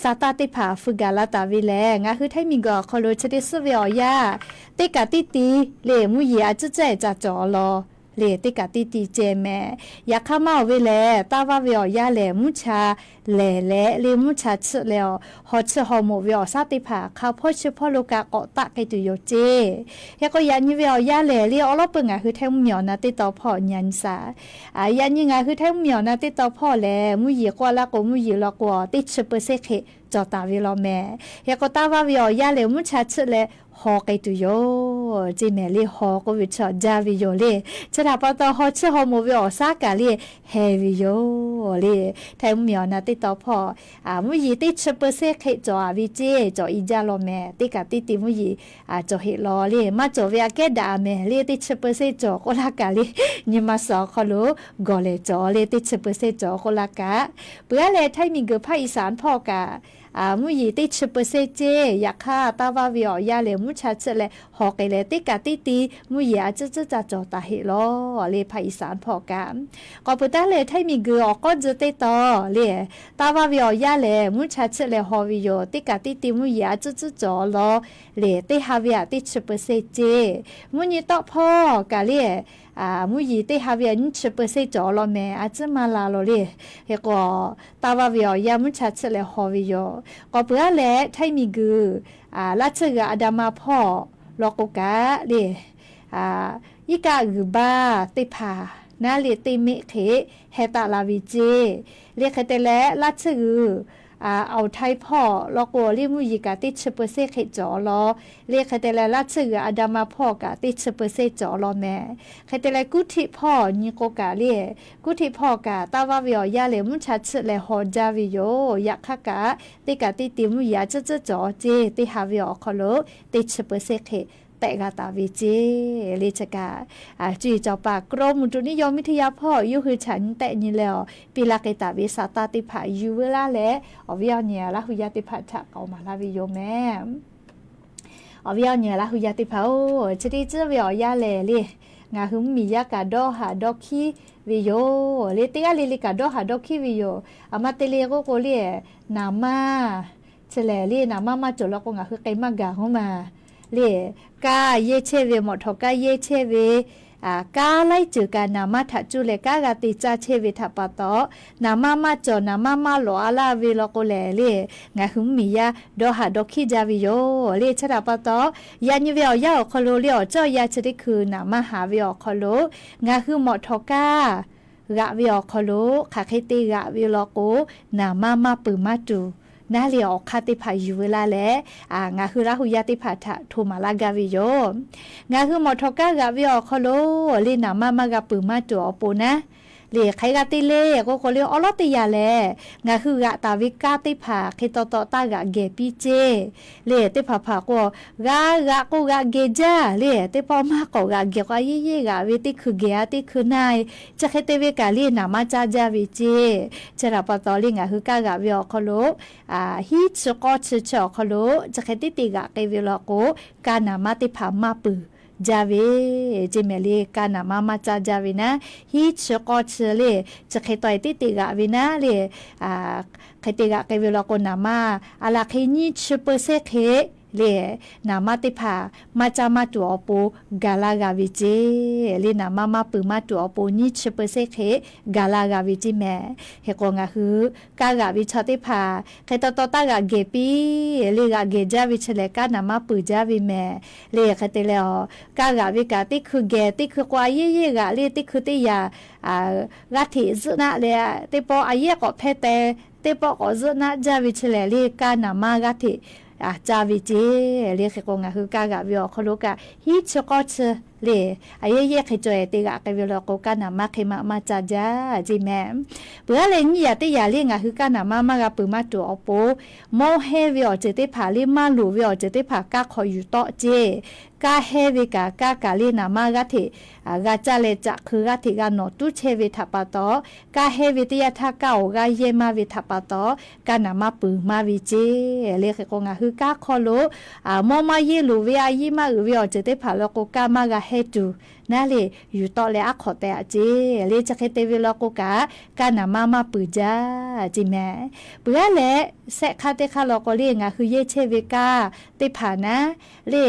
sa taˇ teˇ hpaˍ feu gaˬ la taˍ ve lehˬ, ngaˬ hui Htaiˇ miˬguiˬ awˬ hk'aw lo chi teˇ suhˉ ve awˬ yanˇ, teˇ kaꞈ teˇ ti le mvuhˇ yeˬ a tcuhˉ cehˇ caˇ cawˬ awˬ lawn le teˇ kaꞈ teˇ ti ceh mehˍ. Yaꞈ hk'aˇ maˇ oˬ ve lehˬ, taˇ vaˇ ve awˬ yaˇ lehˬ mvuhˇ cha lehˬ leh le mvuhˇ cha tsuhˆ leh awˬ hawˬ chiˇ hawˬ moˍ ve awˬ shaˉ teˇ hpaˍ hk'a hpawˇ chi hpawˇ lo kaꞈ k'awꞈ taˆ k'ai tuˬ yoˬ ceˇ. Hk'e k'o yaꞈ nyi ve awˬ yaˇ lehˬ le awˉ lawˉ peuˬ ngaˬ hui Htaiˇ mvuhˇmiˬ awˬ na teˇ taw hpawˇ nyi a nyi shaˍ. Yaꞈ nyi ngaˬ hui Htaiˇ mvuhˇmiˬ awˬ na teˇ taw hpawˇ lehˬ, mvuhˇ yeˬ k'oˆ laˇ k'o mvuhˇ yeˬ law k'o teˇ chi เปอร์เซ็นต์ hk'e cawˬ taˍ ve law mehˍ. Hk'e k'o taˇ vaˇ ve awˬ yaˇ lehˬ mvuhˇ cha tsuhˆ leh hawˬ k'ai tuˬ yoˬ ceˇ mehˍ le. Hawˬ k'oˆ ve chi jaˇ ve yoˬ le. Chi htaꞈ pa taw hawˬ chiˇ hawˬ moˍ ve awˬ shaˉ kaꞈ le heh ve yoˬ le. Htaiˇ mvuhˇmiˬ awˬ na teˇ taw hpawˇ mvuhˇ yeˬ teˇ chi เปอร์เซ็นต์ hk'e cawˬ a ve ceˇ cawˬ i jaˇ law mehˍ. Teˇ kaꞈ teˇ ti mvuhˇ yeˬ cawˬ heˆ law le. Maˇ cawˬ ve aꞈ kehˉ daꞈ mehˍ le. Teˇ chi เปอร์เซ็นต์ cawˬ k'oˆ laˇ kaꞈ le nyi ma suhˍ awˬ hk'aw lo gawˬ lehˬ cawˬ le. Teˇ chi เปอร์เซ็นต์ cawˬ k'oˆ laˇ kaꞈ peuˬ a leh Htaiˇ miˬguiˬ hpaˇ อีสาน hpawˇ kaꞈ mvuhˇ yeˬ teˇ chi เปอร์เซ็นต์ ceˇ. Yaꞈ hk'aˇ taˇ vaˇ ve awˬ yaˇ lehˬ mvuhˇ cha tsuhˆ leh hawˬ k'ai leh teˇ kaꞈ teˇ ti mvuhˇ yeˬ a ciˉ ciˉ ca cawˬ taˍ heˆ law le hpaˇ อีสาน hpawˇ kaꞈ. K'awꞈ peuˬ taˉ lehˬ Htaiˇ miˬguiˬ awˬ k'awˇ tzuh teˇ taw le taˇ vaˇ ve awˬ yaˇ lehˬ mvuhˇ cha tsuhˆ leh hawˬ ve yoˬ. Teˇ kaꞈ teˇ ti mvuhˇ yeˬ a ciˉ ciˉ cawˬ law le teˇ ha ve aꞈ teˇ chi เปอร์เซ็นต์ ceˇ. Mvuhˇ nyi tawˆ hpawˇ kaꞈ le mvuhˇ yeˬ teˇ ha ve aꞈ nyiˇ chi เปอร์เซ็นต์ cawˬ law mehˍ. A ciˉ maˇ la law le. Hk'e k'o taˇ vaˇ ve awˬ yaˇ mvuhˇ cha tsuhˆ leh hawˬ ve yoˬ. K'awꞈ peuˬ a leh Htaiˇ miˬguiˬ laˇ tsuhˇ g'uiˬ อันดามัน hpawˇ law k'o kaꞈ le iˉ kaˆ g'uiˬ baˇ teˇ hpaˍ naˉ le teˇ meˆ hk'e heh taˆ la ve ceˇ. Le hk'e te leh laˇ tsuhˇ g'uiˬ อ่าวไทย hpawˇ law k'o le mvuhˇ yeˬ kaꞈ teˇ chi เปอร์เซ็นต์ hk'e cawˬ law. Le hk'e te leh laˇ tsuhˇ g'uiˬ อันดามัน hpawˇ kaꞈ teˇ chi เปอร์เซ็นต์ cawˬ law mehˍ. Hk'e te leh กรุงเทพ hpawˇ nyi k'o kaꞈ le กรุงเทพ hpawˇ kaꞈ taˇ vaˇ ve awˬ yaˇ lehˬ mvuhˇ cha tsuhˆ leh hawˬ jaˇ ve yoˬ. Yaꞈ hk'aˇ kaꞈ teˇ kaꞈ teˇ ti mvuhˇ yeˬ a ciˉ ciˉ cawˬ ceˇ. Teˇ ha ve awˬ hk'aw lo teˇ chi เปอร์เซ็นต์ hk'e tehꞈ g'a taˍ ve ceˇ. Le chi kaꞈ cuˇ yiˍ cawˬ paˍ กรมอุตุนิยมวิทยา hpawˇ yawˇ hui chaꞈ nyi tehˆ nyi leh awˬ piˇ laˇ k'ai taˍ ve saˍ taˇ teˇ hpaˍ yuˬ veu laˇ leh awˬ viˉ awˬ nyi Laˇ hu yaˇ teˇ hpaˍ htaꞈ k'awꞈ maˍ laˇ ve yoˬ mehˍ. Awˬ viˉ awˬ nyi Laˇ hu yaˇ teˇ hpaˍ-oˬ, chi teˇ tcuhˉ ve awˬ yaˇ lehˬ le, ngaˬ hui mvuhˇmiˬ yaˇ kaꞈ dawˇ haˍ dawˇ hkiˉ ve yoˬ. Le teˇ g'aˇ le le kaꞈ dawˇ haˍ dawˇ hkiˉ ve yoˬ. Aˬ ma te le k'oˆ k'o le, naˍ maˇ chi lehˬ le naˍ maˇ maˇ cawˬ law k'o ngaˬ hui k'ai maˇ gaˬ hoˉ ma. Le kaˇ yehˇ chehˇ ve, mawꞈ htawˍ kaˇ yehˇ chehˇ ve, kaˇ laiˉ ceuˬ kaꞈ naˍ maˇ htaꞈ cuˇ leh kanˉ g'a te caˇ chehˇ ve htaꞈ pa taw, naˍ maˇ maˇ cawˬ, naˍ maˇ maˇ lawꞈ a laˇ ve law k'o lehˬ le, ngaˬ hui mvuhˇmiˬ yaˇ dawˇ haˍ dawˇ hkiˉ jaˇ ve yoˬ. Le chi htaꞈ pa taw, yaꞈ nyi ve awˬ yanˇ awˬ hk'aw lo le awˬ cawˇ yaˇ chi teˇ hkui naˍ maˇ haˍ ve awˬ hk'aw lo, ngaˬ hui mawꞈ htawˍ kaˇ g'aꞈ ve awˬ hk'aw lo hk'aˬ hk'e te g'aꞈ ve law k'o, naˍ maˇ maˇ peuˬ maˇ tuˬ, naˉ le awˬ hk'aˇ teˇ hpaˍ yuˬ veu laˇ leh, ngaˬ hui Laˇ hu yaˇ teˇ hpaˍ htaꞈ hto maˍ laˇ gaˇ ve yoˬ. Ngaˬ hui mawꞈ htawˍ kaˇ g'aꞈ ve awˬ hk'aw lo le naˍ maˇ maˇ g'a peuˬ maˇ tuˬ awˬ pon naˉ, le hk'aˬ hk'e g'a te le k'oˆ k'o le awˉ lawˉ teˇ yanˇ lehˬ, ngaˬ hui g'aꞈ taˍ ve kanˉ teˇ hpaˍ hk'e taw taw taˇ g'aꞈ gehˬ piˇ ceˇ. Le teˇ hpaˍ hpaˍ k'o, g'a g'aꞈ k'o g'aꞈ gehˬ jaˇ le, teˇ pawˆ maˇ k'awꞈ g'aꞈ gehˬ k'o a yehˇ yehˇ g'aꞈ ve teˇ hkui gehˬ a teˇ hkui naˇ e, chi hk'e te ve kaꞈ le naˍ maˇ caˇ jaˇ ve ceˇ. Chi htaꞈ pa taw le ngaˬ hui kanˉ g'aꞈ ve awˬ hk'aw lo hiˉ chi k'awˇ chi chi awˬ hk'aw lo chi hk'e teˇ te g'aꞈ k'ai ve law k'o, kanˉ naˍ maˇ teˇ hpaˍ maˇ peuˬ jaˇ ve ceˇ mehˍ le. Kanˉ naˍ maˇ maˇ caˇ jaˇ ve naˉ, hiˉ chi k'awˇ chi le, chi hk'e taw e teˇ te g'aꞈ ve naˉ le, hk'e te g'aꞈ k'ai ve law k'o naˍ maˇ a laˬ hk'e nyiˇ chi เปอร์เซ็นต์ hk'e le, naˍ maˇ teˇ hpaˍ maˇ caˇ maˇ tuˬ awˬ pon gaˬ laˇ g'a ve ceˇ. Le naˍ maˇ maˇ peuˬ maˇ tuˬ awˬ pon nyiˇ chi เปอร์เซ็นต์ hk'e gaˬ laˇ g'a ve ceˇ mehˍ. Hk'e k'o ngaˬ hui kanˉ g'aꞈ ve chaw teˇ hpaˍ hk'e taw taw taˇ g'aꞈ gehˬ piˇ le g'aꞈ gehˬ jaˇ ve chi lehˬ kanˉ naˍ maˇ peuˬ jaˇ ve mehˍ. Le hk'e te leh a, kanˉ g'aꞈ ve kaꞈ teˇ hkui gehˬ teˇ hkui k'o a yehˇ yehˇ g'aꞈ le teˇ hkui teˇ yanˇ g'aˇ hteꞈ zuhˆ naˆ leh teˇ pawˆ a yehˇ k'awꞈ hpehˇ teh, teˇ pawˆ k'awꞈ zuhˆ naˆ jaˇ ve chi lehˬ le kanˉ naˍ maˇ g'aˇ hteꞈ caˇ ve ceˇ. Le hk'e k'o ngaˬ hui kanˉ g'aꞈ ve awˬ hk'aw lo kaꞈ hiˉ chi k'awˇ chi le, a yehˇ yehˇ hk'e cawˬ e te g'aꞈ k'ai ve law k'o kanˉ naˍ maˇ hk'e maˇ maˇ caˇ jaˇ ceˇ mehˍ. Peuˬ a leh nyiˇ yaꞈ teˇ yaꞈ le ngaˬ hui kanˉ naˍ maˇ maˇ g'a peuˬ maˇ tuˬ awˬ pon, mawˇ hehnˇ ve awˬ ceuˬ teˇ hpaˍ le maˇ loˍ ve awˬ ceuˬ teˇ hpaˍ kanˉ hk'aw yuˬ tawˆ ceˇ. Kanˉ hehnˇ ve kaꞈ kanˉ kaꞈ le naˍ maˇ g'aˇ hteꞈ g'a caˇ leh caꞈ hk'eu g'aˇ hteꞈ g'a nawˬ tuˉ chehˇ ve htaꞈ pa taw, kanˉ hehnˇ ve teˇ yanˇ htaˇ kanˉ awˬ g'aˇ yehˇ maˇ ve htaꞈ pa taw, kanˉ naˍ maˇ peuˬ maˇ ve ceˇ. Le hk'e k'o ngaˬ hui kanˉ hk'aw lo mawˇ maˇ yeˇ loˍ ve a yiˇ maˇ uiˍ ve awˬ ceuˬ teˇ hpaˍ law k'o kanˉ maˇ g'a hehnˇ tuˬ naˉ le, yuˬ tawˆ leh aˉ hk'awꞈ teh aꞈ ceˇ le. Chi hk'e te ve law k'o kaꞈ, kaˇ naˍ manˇ maˇ peuˬ jaˇ ceˇ mehˍ. Peuˬ aˉ leh, shehˆ hk'aˇ teˇ hk'aˇ law k'o le, ngaˬ hui yehˇ chehˇ ve kaˇ teˇ hpaˍ naˉ le,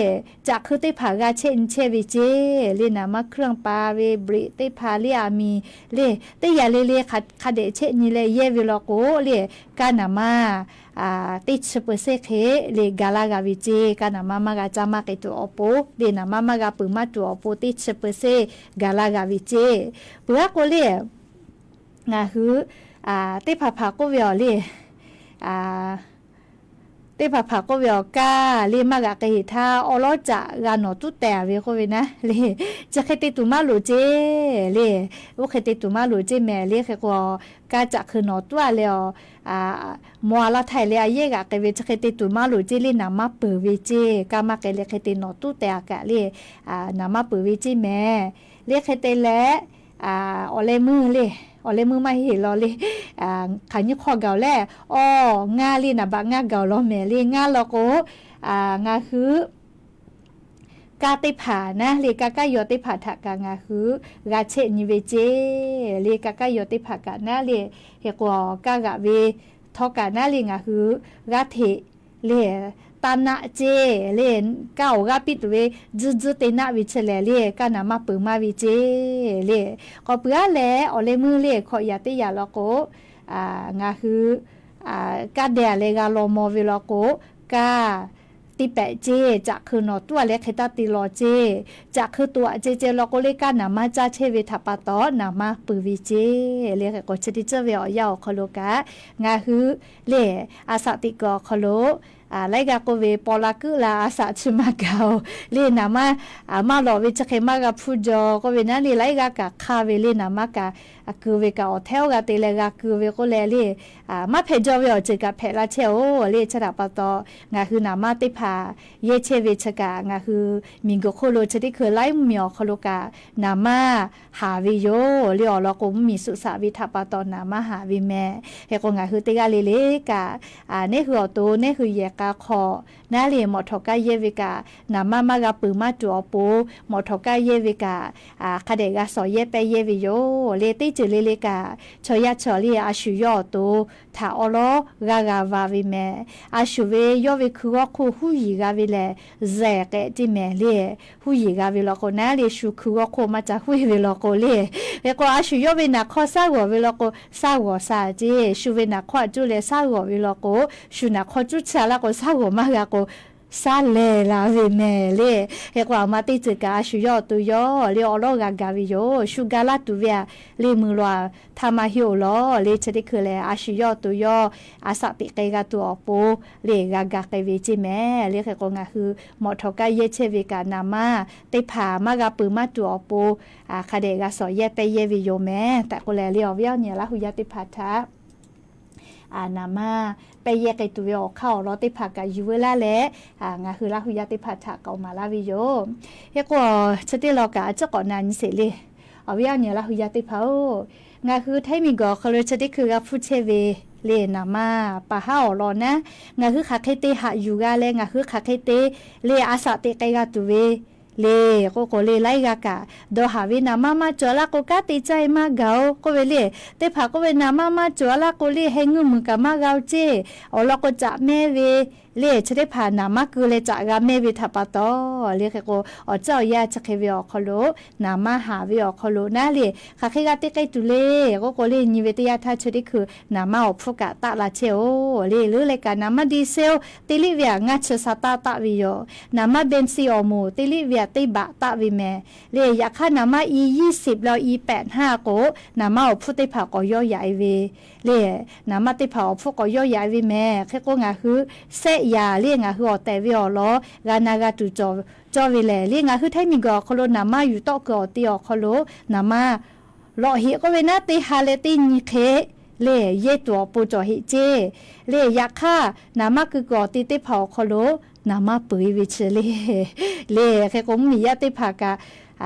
caꞈ hk'eu teˇ hpaˍ g'a chehˇ nyi chehˇ ve ceˇ le. Naˍ manˇ เครื่องปา ve เบรก teˇ hpaˍ le, aˬ miˍ le, teˇ yanˇ le le hk'a dehꞈ chehˇ nyi leh yehˇ ve law k'o le, kaˇ naˍ manˇ teˇ chi เปอร์เซ็นต์ hk'e le ga laˇ g'a ve ceˇ. Kaˇ naˍ manˇ maˇ g'a caˇ maˇ k'ai tuˬ awˬ pon le, naˍ manˇ maˇ g'a peuˬ maˇ tuˬ awˬ pon teˇ chi เปอร์เซ็นต์ ga laˇ g'a ve ceˇ. Peuˬ aˉ k'o le, ngaˬ hui teˇ hpaˍ hpaˍ k'oˆ ve awˬ le, teˇ hpaˍ hpaˍ k'oˆ ve awˬ kaˇ le maˇ g'aꞈ k'ai heˍ htaˇ, awˉ lawˉ caꞈ g'a nawˬ tuˉ teh a ve k'oˆ ve naˉ le, chi hk'e te tuˬ maˇ loˍ ceˇ le. Oˇ hk'e te tuˬ maˇ loˍ ceˇ mehˍ le. Hk'e k'o, kaˇ caꞈ hk'eu nawˬ tuˉ a leh awˬ, maw a laˇ htaˇ leh a yehˇ g'aꞈ k'ai ve chi hk'e te tuˬ maˇ loˍ ceˇ le. Naˍ manˇ peuˬ ve ceˇ. Kaˇ maˇ k'ai leh hk'e te nawˬ tuˉ teh a kaꞈ le, naˍ manˇ peuˬ ve ceˇ mehˍ le. Hk'e te leh, awˬ leh meuˇ le, awˬ leh meuˇ maˇ heˆ law le, hk'aˬ nyiˇ hk'awˇ gaˬ oˬ leh, awˬ ngaˇ le, naˍ baꞈ ngaˇ gaˬ oˬ law mehˍ le. Ngaˇ law k'o, ngaˬ hui kaˇ teˇ hpaˍ naˉ le, kaˇ kaˇ yaw teˇ hpaˍ htaꞈ kaꞈ ngaˬ hui g'a chehˇ nyi ve ceˇ le. Kaˇ kaˇ yaw teˇ hpaˍ kaꞈ naˉ le, hk'e k'o kaˇ g'aꞈ ve htawˇ kaꞈ naˉ le ngaˬ hui g'aˇ hteꞈ le taˇ naˆ ceˇ le. Kaˇ awˬ g'aˇ piˇ tuˬ ve tzuhˇ tzuhˇ te naˆ ve chi lehˬ le, kaˇ naˍ manˇ peuˬ maˇ ve ceˇ le. K'awꞈ peuˬ aˉ leh awˬ leh meuˇ le hkawꞈ yaꞈ teˇ yaꞈ law k'o, ngaˬ hui kaˇ deh a leh g'a law maw ve law k'o, kaˇ teˇ pehꞈ ceˇ. Caꞈ hk'eu nawˬ tuˉ a leh hk'e taˇ te law ceˇ. Caꞈ hk'eu toꞈ aꞈ ceˇ ceˇ law k'o le, kaˇ naˍ manˇ caˇ chehˇ ve htaꞈ pa taw naˍ manˇ peuˬ ve ceˇ le. Hk'e k'o chi teˇ ceuˬ ve awˬ yanˇ awˬ hk'aw lo kaꞈ, ngaˬ hui le a saꞈ teꞈ kuiˬ awˬ hk'aw lo laiˉ g'aˇ k'oˆ ve paw la kuˆ la a saꞈ chi maˇ gaˬ oˬ le. Naˍ manˇ maˇ lawꞈ ve chi hk'e maˇ g'a hpuˇ jaw k'oˆ ve naˉ le, laiˉ g'aˇ kaꞈ hk'aˇ ve le. Naˍ manˇ kaꞈ keu ve kaꞈ awˬ hteˇ oˇ g'a te leh g'a keu ve k'oˆ leh le, maˇ hpehꞈ jaw ve awˬ ceuˬ kaꞈ hpehꞈ la chehˇ oˬ le. Chi htaꞈ pa taw ngaˬ hui naˍ manˇ teˇ hpaˍ yehˇ chehˇ ve chi kaꞈ ngaˬ hui miˬguiˬ hk'oˆ lo chi teˇ hkui laiˉ mvuhˇmiˬ awˬ hk'aw lo kaꞈ naˍ manˇ haˍ ve yoˬ le. Awˬ lawn k'o mvuhˇmiˬ suhˍ saꞈ ve htaꞈ pa taw naˍ manˇ haˍ ve mehˍ. Hk'e k'o ngaˬ hui teˇ g'aˇ le le kaꞈ, neˉ hui awˬ to neˉ hui yehˬ k'a hk'awꞈ naˉ le mawꞈ htawꞈ kaˇ yehˇ ve kaꞈ, naˍ manˇ maˇ g'a peuˬ maˇ tuˬ awˬ pon mawꞈ htawꞈ kaˇ yehˇ ve kaꞈ, hk'a dehꞈ g'a shawˍ yehˇ pehˇ yehˇ ve yoˬ le. Teˇ ceuˬ le le kaꞈ chaw yaˇ chaw le a shu yawˇ awˬ to htaꞈ awˉ lawˉ g'aˇ g'a va ve mehˍ. A shu ve yawˇ ve hkui g'awˇ hk'oˆ huˉ yiˍ g'a ve lehˬ, zehˬ k'ehꞈ teˇ mehˍ le. Huˉ yiˍ g'a ve law k'o naˉ le, shu hkui g'awˇ hk'oˆ maˇ ca huˉ e ve law k'o le, hk'e k'o a shu yawˇ ve naˍ hk'awˇ shaˉ g'awˬ ve law k'o, shaˉ g'awˬ sha ceˇ. Shu ve naˍ hk'awˇ a cuˇ leh shaˉ g'awˬ ve law k'o, shu naˍ hk'awˇ cuˇ chi a laˇ k'o shaˉ g'awˬ maˇ g'a k'o, shaˉ lehˬ la ve mehˍ le. Hk'e k'o a ma teˇ ceuˬ kaꞈ a shu yawˇ awˬ to yawˇ le awˉ lawˉ g'a gaˬ ve yoˬ. Shu ga laˇ tuˬ ve a le mui lo a htaˇ maˇ heˆ oˬ law le. Chi teˇ hkui lehˬ a shu yawˇ awˬ to yawˇ a saꞈ teꞈ k'ai g'a tuˬ awˬ pon le g'a ga k'ai ve ceˇ mehˍ le. Hk'e k'o ngaˬ hui mawꞈ htawꞈ kaˇ yehˇ chehˇ ve kaꞈ naˍ manˇ teˇ hpaˍ maˇ g'a peuˬ maˇ tuˬ awˬ pon hk'a dehꞈ g'a shawˍ yehˇ pehˇ yehˇ ve yoˬ mehˍ. Htaꞈ k'oˆ leh le awˬ viˉ awˬ nyi Laˇ hu yaˇ teˇ hpaˍ htaꞈ naˍ manˇ pehˇ yehˇ k'ai tuˬ ve awˬ hk'aˇ awˬ lawn teˇ hpaˍ kaꞈ yuˬ veu laˇ leh, ngaˬ hui Laˇ hu yaˇ teˇ hpaˍ htaꞈ k'awꞈ maˍ laˇ ve yoˬ. Hk'e k'o chi teˇ law kaꞈ a ciˉ k'awꞈ na nyi sheˍ le. Awˬ viˉ awˬ nyi Laˇ hu yaˇ teˇ hpaˍ-oˬ, ngaˬ hui htaiˇ miˬguiˬ awˬ hk'aw lo chi teˇ hkui g'a hpuˇ chehˇ ve le naˍ manˇ paˍ haˉ awˬ lawn naˉ, ngaˬ hui hk'aˬ hk'e te haꞈ yuˬ g'a leh ngaˬ hui hk'aˬ hk'e te le a saꞈ teꞈ k'ai g'a tuˬ ve le k'oˆ k'o le, laiˉ g'aˇ kaꞈ dawˇ haˍ ve naˍ manˇ maˇ cawˬ laˇ k'o kanˉ te caˇ e maˇ gaˬ-oˬ k'oˆ ve le. Teˇ hpaˍ k'oˆ ve naˍ manˇ maˇ cawˬ laˇ k'o le heh ngeuˇ muiˬ kaꞈ maˇ g'a-oˬ ceˇ. Awˬ lawn k'o caꞈ mehˇ ve le chi teˇ hpaˍ naˍ manˇ keu leh caꞈ g'a mehˇ ve htaꞈ pa taw le. Hk'e k'o awˬ ciˉ awˬ yanˇ chi hk'e ve awˬ hk'aw lo naˍ manˇ haˍ ve awˬ hk'aw lo naˉ le hk'aˬ hk'e g'a te k'ai tuˬ le k'oˆ k'o le, nyi ve teˇ yanˇ htaˇ chi teˇ hkui naˍ manˇ awˬ hpfuhˇ kaꞈ taˆ la chehˇ-oˬ le. Leuˉ leh kaꞈ naˍ manˇ di se-oˬ, teˇ liˇ ve aꞈ ngaˇ chi sa taˇ taˆ ve yoˬ. Naˍ manˇ เบนซิน awˬ moˍ teˇ liˇ ve aꞈ teˇ baꞈ taˆ ve mehˍ le. Yaꞈ hk'aˇ naˍ manˇ อียี่สิบ leh อีแปดห้า k'o naˍ manˇ awˬ hpfuhˇ teˇ hpaˍ k'awꞈ yawˇ yaꞈ e ve le. Naˍ manˇ teˇ hpaˍ awˬ hpfuhˇ k'awꞈ yawˇ yaꞈ e ve mehˍ. Hk'e k'o ngaˬ hui sehˆ yaꞈ le ngaˬ hui awˬ tehˬ ve awˬ lawn g'a na g'a tuˬ cawˬ ve le. Ngaˬ hui htaiˇ miˬguiˬ awˬ hk'aw lo naˍ manˇ yuˬ tawˆ kuiˬ awˬ te awˬ hk'aw lo naˍ manˇ lawꞈ heꞈ k'oˆ ve naˉ teˇ ha leh teˇ nyi hk'e le yehˇ tuˬ awˬ pon cawˬ heꞈ ceˇ le. Yaꞈ hk'aˇ naˍ manˇ keu kuiˬ awˬ te teˇ hpaˍ awˬ hk'aw lo naˍ manˇ peuˬ e ve chi le. Le hk'e k'o mvuhˇmiˬ yaˇ teˇ hpaˍ kaꞈ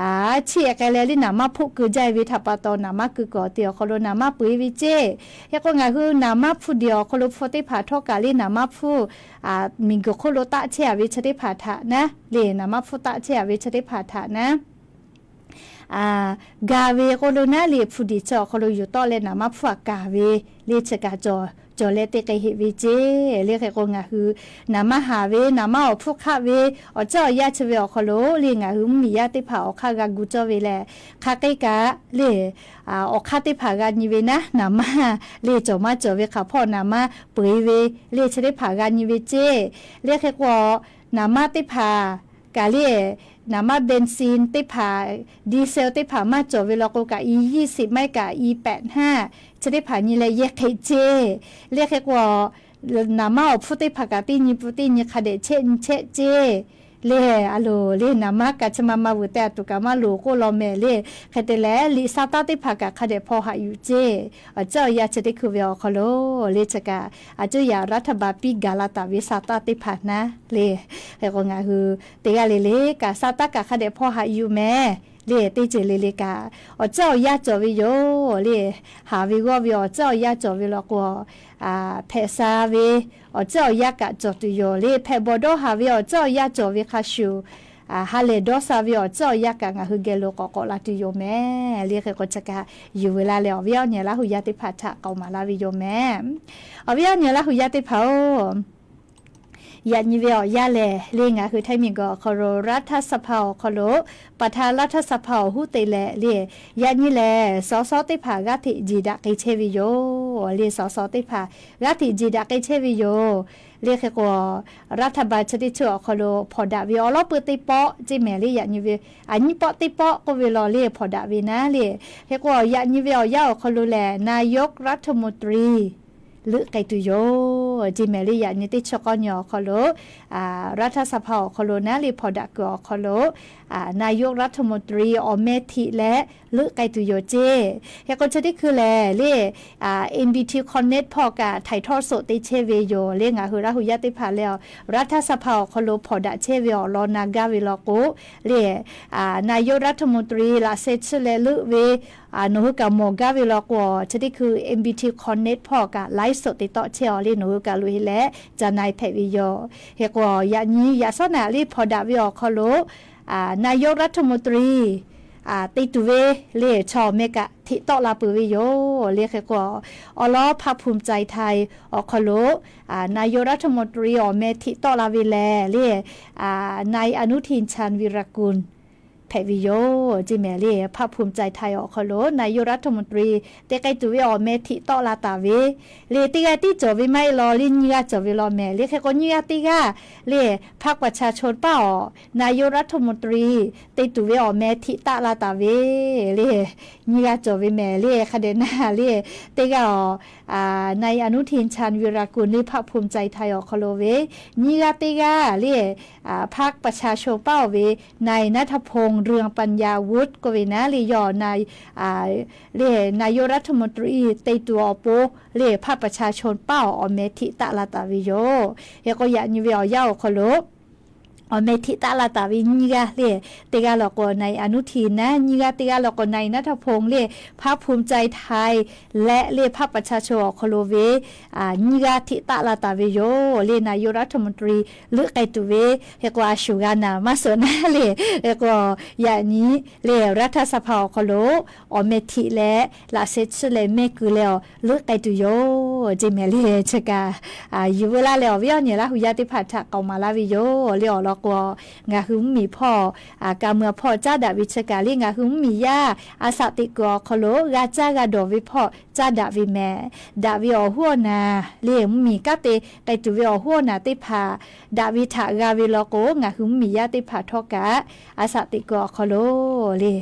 chiˇ ehˍ k'ai leh le naˍ manˇ hpfuhˆ keu jaˇ e ve htaꞈ pa taw naˍ manˇ keu kuiˬ awˬ te awˬ hk'aw lo naˍ manˇ peuˬ e ve ceˇ. Hk'e k'o ngaˬ hui naˍ manˇ hpfuhˇ deˬ awˬ hk'aw lo hpfuhˇ teˇ hpaˍ htawˇ kaꞈ le naˍ manˇ hpfuhˇ miˬguiˬ hk'oˆ lo taˆ chehˇ a ve chi teˇ hpaˍ htaꞈ naˉ le naˍ manˇ hpfuhˇ taˆ chehˇ a ve chi teˇ hpaˍ htaꞈ naˉ gaˬ ve k'oˆ lo naˉ le, hpu diˬ chi awˬ hk'aw lo yuˬ tawˆ leh naˍ manˇ hpfuhˇ aꞈ kaˍ ve le chi kaꞈ cawˬ, cawˬ leh te k'ai heꞈ ve ceˇ. Le hk'e k'o ngaˬ hui naˍ manˇ haˍ ve, naˍ manˇ awˬ hpfuhˇ hk'aˆ ve, awˬ ceuˬ awˬ yanˇ chi ve awˬ hk'aw lo le ngaˬ hui mvuhˇmiˬ yaˇ teˇ hpaˍ awˬ hk'aˇ g'a gu cawˇ ve lehˬ, hk'aˬ hk'e kaꞈ le awˬ hk'aˇ teˇ hpaˍ g'a nyi ve naˉ, naˍ manˇ le cawˬ maˇ cawˬ ve hk'aˬ hpawˇ naˍ manˇ peu eˬ ve le chi teˇ hpaˍ g'a nyi ve ceˇ. Le hk'e k'o naˍ manˇ teˇ hpaˍ kaꞈ le, naˍ manˇ benzene teˇ hpaˍ, diesel teˇ hpaˍ maˇ cawˬ ve law k'o kaꞈ, e nyiˇ siˍ maˇ heˆ kaꞈ e pehꞈ naˉ, chi teˇ hpaˍ nyi leh yehˇ hk'e ceˇ. Le hk'e k'o naˍ manˇ awˬ hpfuhˇ teˇ hpaˍ kaꞈ teˇ nyi pun teˇ nyi hk'a dehꞈ chehˇ nyi chehˇ ceˇ. Le a loˍ le naˍ manˇ kaꞈ chi ma ma vuiˬ te a tuˬ kaꞈ maˇ loˍ k'oˆ law mehˍ le. Hk'e te leh liꞈ sa taˇ teˇ hpaˍ kaꞈ hk'a dehꞈ hpaw haꞈ yuˬ ceˇ. Awˬ ceuˬ awˬ yanˇ chi teˇ hkui ve awˬ hk'aw lo le chi kaꞈ a cuˇ yaꞈ รัฐบาล piˇ gaˬ la taˍ ve sa taˇ teˇ hpaˍ naˉ le. Hk'e k'o ngaˬ hui teˇ g'aˇ le le kaꞈ sa taˇ kaꞈ hk'a dehꞈ hpaw haꞈ yuˬ mehˍ le. Teˇ ceuˬ le le kaꞈ awˬ ceuˬ awˬ yanˇ cawˬ ve yoˬ le. Haˍ ve g'awˇ ve awˬ ceuˬ awˬ yanˇ cawˬ ve law k'o, hpehꞈ sha ve awˬ ceuˬ awˬ yanˇ kaꞈ cawˬ tuˬ yoˬ le. Hpehꞈ bawˬ dawˇ haˍ ve awˬ ceuˬ awˬ yanˇ cawˬ ve hk'a shuˍ, ha lehˬ dawˇ sha ve awˬ ceuˬ awˬ yanˇ kaꞈ ngaˬ hui geh lo k'awꞈ k'awꞈ la tuˬ yoˬ mehˍ le. Hk'e k'o chi kaꞈ yuˬ ve laˇ leh awˬ viˉ awˬ nyi Laˇ hu yaˇ teˇ hpaˍ htaꞈ k'aoˍ maˍ laˇ ve yoˬ mehˍ. Awˬ viˉ awˬ nyi Laˇ hu yaˇ teˇ hpaˍ-oˬ, yaꞈ nyi ve awˬ yanˇ lehˬ le ngaˬ hui Htaiˇ miˬguiˬ awˬ hk'aw lo รัฐสภา awˬ hk'aw lo ประธานรัฐสภา awˬ huˉ te leh le, yaꞈ nyi lehˬ สส teˇ hpaˍ g'aˇ hteꞈ jeˬ daꞈ k'ai chehˇ ve yoˬ le. สส teˇ hpaˍ g'aˇ hteꞈ jeˬ daꞈ k'ai chehˇ ve yoˬ. Le hk'e k'o รัฐบาล chi teˇ ceuˬ awˬ hk'aw lo hpawnˬ daꞈ ve awˬ lawˉ peuˇ teˇ pawˆ ceˇ mehˍ le. Yaꞈ nyi ve a nyiˇ pawˆ teˇ pawˆ k'oˆ ve law le hpawnˬ daꞈ ve naˉ le. Hk'e k'o yaꞈ nyi ve awˬ yanˇ awˬ hk'aw lo lehˬ นายกรัฐมนตรี leuˆ k'ai tuˬ yoˬ ceˇ mehˍ le. Yaꞈ nyi teˇ chi k'awˇ nyi awˬ hk'aw lo รัฐสภา awˬ hk'aw lo naˉ le hpawnˬ daꞈ kuiˬ awˬ hk'aw lo นายกรัฐมนตรี awˬ meh htiꞈ leh leuˆ k'ai tuˬ yoˬ ceˇ. Hk'e k'o chi teˇ hkui lehˬ le NBT Connect hpawˇ kaꞈ ถ่ายทอดสด te chehˇ ve yoˬ le. Ngaˬ hui Laˇ hu yaˇ teˇ hpaˍ lehˬ รัฐสภา awˬ hk'aw lo hpawnˬ daꞈ chehˇ ve awˬ lawn na gaˇ ve law k'o le นายกรัฐมนตรี laꞈ sheh chiˇ leh leuˆ ve nawˬ hui kaꞈ mawˬ gaˇ ve law k'o, chi teˇ hkui NBT Connect hpawˇ kaꞈ ไลฟ์สด te tawˆ chehˇ-aw le. Nawˬ hui kaꞈ loꞈ-e leh ca na-e hpehꞈ ve yoˬ. Hk'e k'o yaꞈ nyi yaꞈ shawˉ naꞈ le hpawnˬ daꞈ ve awˬ hk'aw lo นายกรัฐมนตรี te tuˬ ve le chaw awˬ meh kaꞈ htiꞈ tawˆ la peuˬ ve yoˬ le. Hk'e k'o awˬ lawn พรรคภูมิใจไทย awˬ hk'aw lo นายกรัฐมนตรี awˬ meh htiꞈ tawˆ la ve lehˬ le นายอนุทิน ชาญวีรกูล hpehꞈ ve yoˬ ceˇ mehˍ le. พรรคภูมิใจไทย awˬ hk'aw lo นายกรัฐมนตรี te k'ai tuˬ ve awˬ meh htiꞈ tawˆ la taˍ ve le. Teˇ g'aˇ tiˉ cawˬ ve maˇ heˆ law le, nyiˇ g'aˇ cawˬ ve law mehˍ le. Hk'e k'o nyiˇ g'aˇ teˇ g'aˇ le พรรคประชาชน paˇ awˬ นายกรัฐมนตรี te tuˬ ve awˬ meh htiꞈ taˆ la taˍ ve le. Nyiˇ g'aˇ cawˬ ve mehˍ le. Hk'a dehꞈ na le teˇ g'aˇ awˬ นายอนุทิน ชาญวีรกูล le พรรคภูมิใจไทย awˬ hk'aw lo ve, nyiˇ g'aˇ teˇ g'aˇ le พรรคประชาชน paˇ awˬ ve นายณัฐพงษ์ เรืองปัญญาวุฒิ k'oˆ ve naˉ le yawˇ na le นายกรัฐมนตรี te tuˬ awˬ pon le พรรคประชาชน paˇ awˬ awˬ meh htiꞈ taˆ la taˍ ve yoˬ. Hk'e k'o yaꞈ nyi ve awˬ yanˇ awˬ hk'aw lo awˬ meh htiꞈ taˆ la taˍ ve nyiˇ g'aˇ le, teˇ g'aˇ law k'o นายอนุทิน naˉ, nyiˇ g'aˇ teˇ g'aˇ law k'o นายณัฐพงษ์ le พรรคภูมิใจไทย leh le พรรคประชาชน awˬ hk'aw lo ve nyiˇ g'aˇ htiꞈ taˆ la taˍ ve yoˬ le. นายกรัฐมนตรี leuˆ k'ai tuˬ ve, hk'e k'o a shuˍ g'a naˍ maˇ suhˍ naˉ le, hk'e k'o yaꞈ nyi le รัฐสภา awˬ hk'aw lo awˬ meh htiꞈ leh laꞈ sheh chiˇ leh mehˆ keu leh awˬ leuˆ k'ai tuˬ yoˬ ceˇ mehˍ le. Chi kaꞈ yuˬ veu laˇ leh awˬ viˉ awˬ nyi Laˇ hu yaˇ teˇ hpaˍ htaꞈ k'aoˍ maˍ laˇ ve yoˬ le. Awˬ lawn k'o ngaˬ hui mvuhˇmiˬ hpawˇ ka mui awˬ hpawˇ caˉ daꞈ ve chi kaꞈ le ngaˬ hui mvuhˇmiˬ yaˇ a shaꞈ teꞈ kuiˬ awˬ hk'aw lo g'a caˇ g'a dawˬ ve hpawˇ caˇ daꞈ ve mehˍ. Daꞈ ve awˬ huˉ awˬ naˍ le mvuhˇmiˬ kanˉ te k'ai tuˬ ve awˬ huˉ awˬ naˍ teˇ hpaˍ daꞈ ve htaꞈ g'a ve law k'o, ngaˬ hui mvuhˇmiˬ yaˇ teˇ hpaˍ htawˇ kaꞈ a shaꞈ teꞈ kuiˬ awˬ hk'aw lo le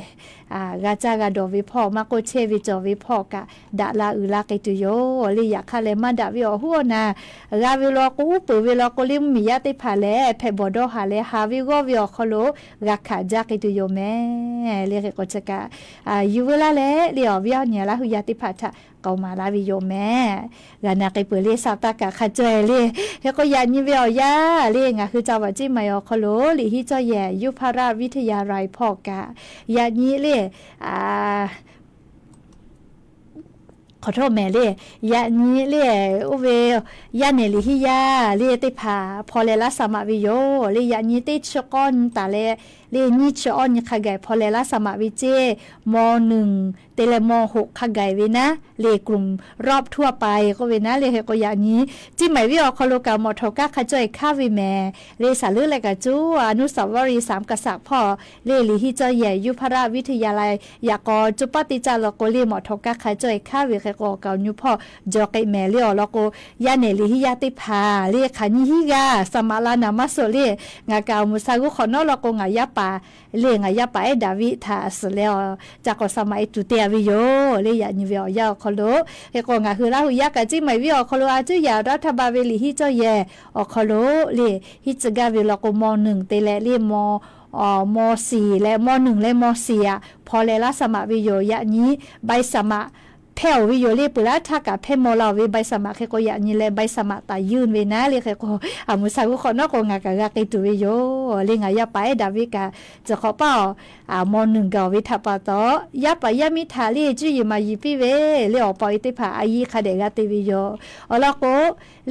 g'a caˇ g'a dawˬ ve hpawˇ maˇ k'oˆ, chehˇ ve cawˬ ve hpawˇ kaꞈ daꞈ la uiˍ la k'ai tuˬ yoˬ le. Yaꞈ hk'aˇ leh maˇ daꞈ ve awˬ huˉ awˬ naˍ g'a ve law k'o, uˉ peunˍ ve law k'o le mvuhˇmiˬ yaˇ teˇ hpaˍ lehˬ hpehꞈ bawˬ dawˇ haˍ leh haˍ ve g'awˇ ve awˬ hk'aw lo g'a hkanˍ jaˇ k'ai tuˬ yoˬ mehˍ le. Hk'e k'o chi kaꞈ yuˬ veu laˇ leh le awˬ viˉ awˬ nyi Laˇ hu yaˇ teˇ hpaˍ htaꞈ k'aoˍ maˍ laˇ ve yoˬ mehˍ. G'a na k'ai peuˬ le สามตา kaꞈ hk'a caweh le. Hk'e k'o yaꞈ nyi ve awˬ yanˇ le ngaˬ hui ca vaꞈ ceˇ ma e awˬ hk'aw lo liꞈ hiˉ cawˇ yehˬ ยุพราชวิทยาลัย hpawˇ kaꞈ yaꞈ nyi le hk'aw htawˇ mehˍ le, yaꞈ nyi le, oˇ ve yaˇ nehˬ liꞈ hiˉ yaˇ le teˇ hpaˍ hpaw leh laˇ shaˍ maꞈ ve yoˬ le. Yaꞈ nyi teˇ chi k'awˇ nyi taˍ leh le nyiˇ chi awˇ nyi hk'a gaˬ hpaw leh laˇ shaˍ maꞈ ve ceˇ, ม.หนึ่ง te leh ม.หก hk'a gaˬ ve naˉ le กลุ่มรอบทั่วไป k'oˆ ve naˉ le. Hk'e k'o yaꞈ nyi Ciˇ Maiˍ venˇ awˬ hk'aw lo kaꞈ mawꞈ htawꞈ kaˇ hk'a cawˇ e hkanˉ ve mehˍ le. Saˍ leuˉ leh kaꞈ cuˇ อนุสาวรีย์สามกษัตริย์ hpawˇ le liꞈ hiˉ cawˇ yehˬ ยุพราชวิทยาลัย yaꞈ k'aw cuˇ paˉ teˇ caˇ law k'o le mawꞈ htawꞈ kaˇ hk'a cawˇ e hkanˉ ve hk'e k'o awˬ kaˍ awˬ nyu hpawˇ jaw k'ai mehˍ le. Awˬ lawn k'o, yaˇ nehˬ liꞈ hiˉ yaˇ teˇ hpaˍ le hk'aˬ nyi hiˉ g'aˇ shaˍ maꞈ la naˍ maˇ suhˍ le. Ngaˬ kaꞈ awˬ moˍ sha g'uˇ hk'awꞈ nawˉ law k'o ngaˬ yaˇ paˍ le, ngaˬ yaˇ paˍ ehˉ Daˍviˆ htaꞈ suhˍ leh awˬ ca k'awꞈ shaˍ maꞈ e tuˬ te a ve yoˬ le. Yaꞈ nyi ve awˬ yanˇ awˬ hk'aw lo, hk'e k'o ngaˬ hui Laˇ huˍ yaˇ kaꞈ Ciˇ Maiˍ venˇ awˬ hk'aw lo a cuˇ yaꞈ รัฐบาล ve liꞈ hiˉ cawˇ yehˬ awˬ hk'aw lo le hiˉ tcuh gaˇ ve law k'o ม.หนึ่ง te leh le ม.สี่ leh ม.หนึ่ง leh ม.สี่ aꞈ hpaw leh laˇ shaˍ maꞈ ve yoˬ. Yaꞈ nyi ใบสมัคร hpehˇ oˬ ve yoˬ le. Peuˬ laˇ htaˇ kaꞈ hpehˇ maw la oˬ ve ใบสมัคร hk'e k'o yaꞈ nyi leh ใบสมัคร taˍ yuˇ ve naˉ le. Hk'e k'o awˬ moˍ sha g'uˇ hk'awꞈ nawˉ k'o ngaˬ kaꞈ g'a k'ai tuˬ ve yoˬ le. Ngaˬ yaˇ paˍ ehˉ Daˍviˆ kaꞈ cawˬ hk'awꞈ paˇ awˬ ม.หนึ่ง gaˬ oˬ ve htaꞈ pa taw, yaˇ paˍ yaˇ miˇ htaꞈ le cuˇ yiˍ maˍ yiˍ piˇ ve le awˬ pa awˬ e teˇ hpaˍ a yiˇ hk'a dehꞈ g'a te ve yoˬ. Awˬ lawn k'o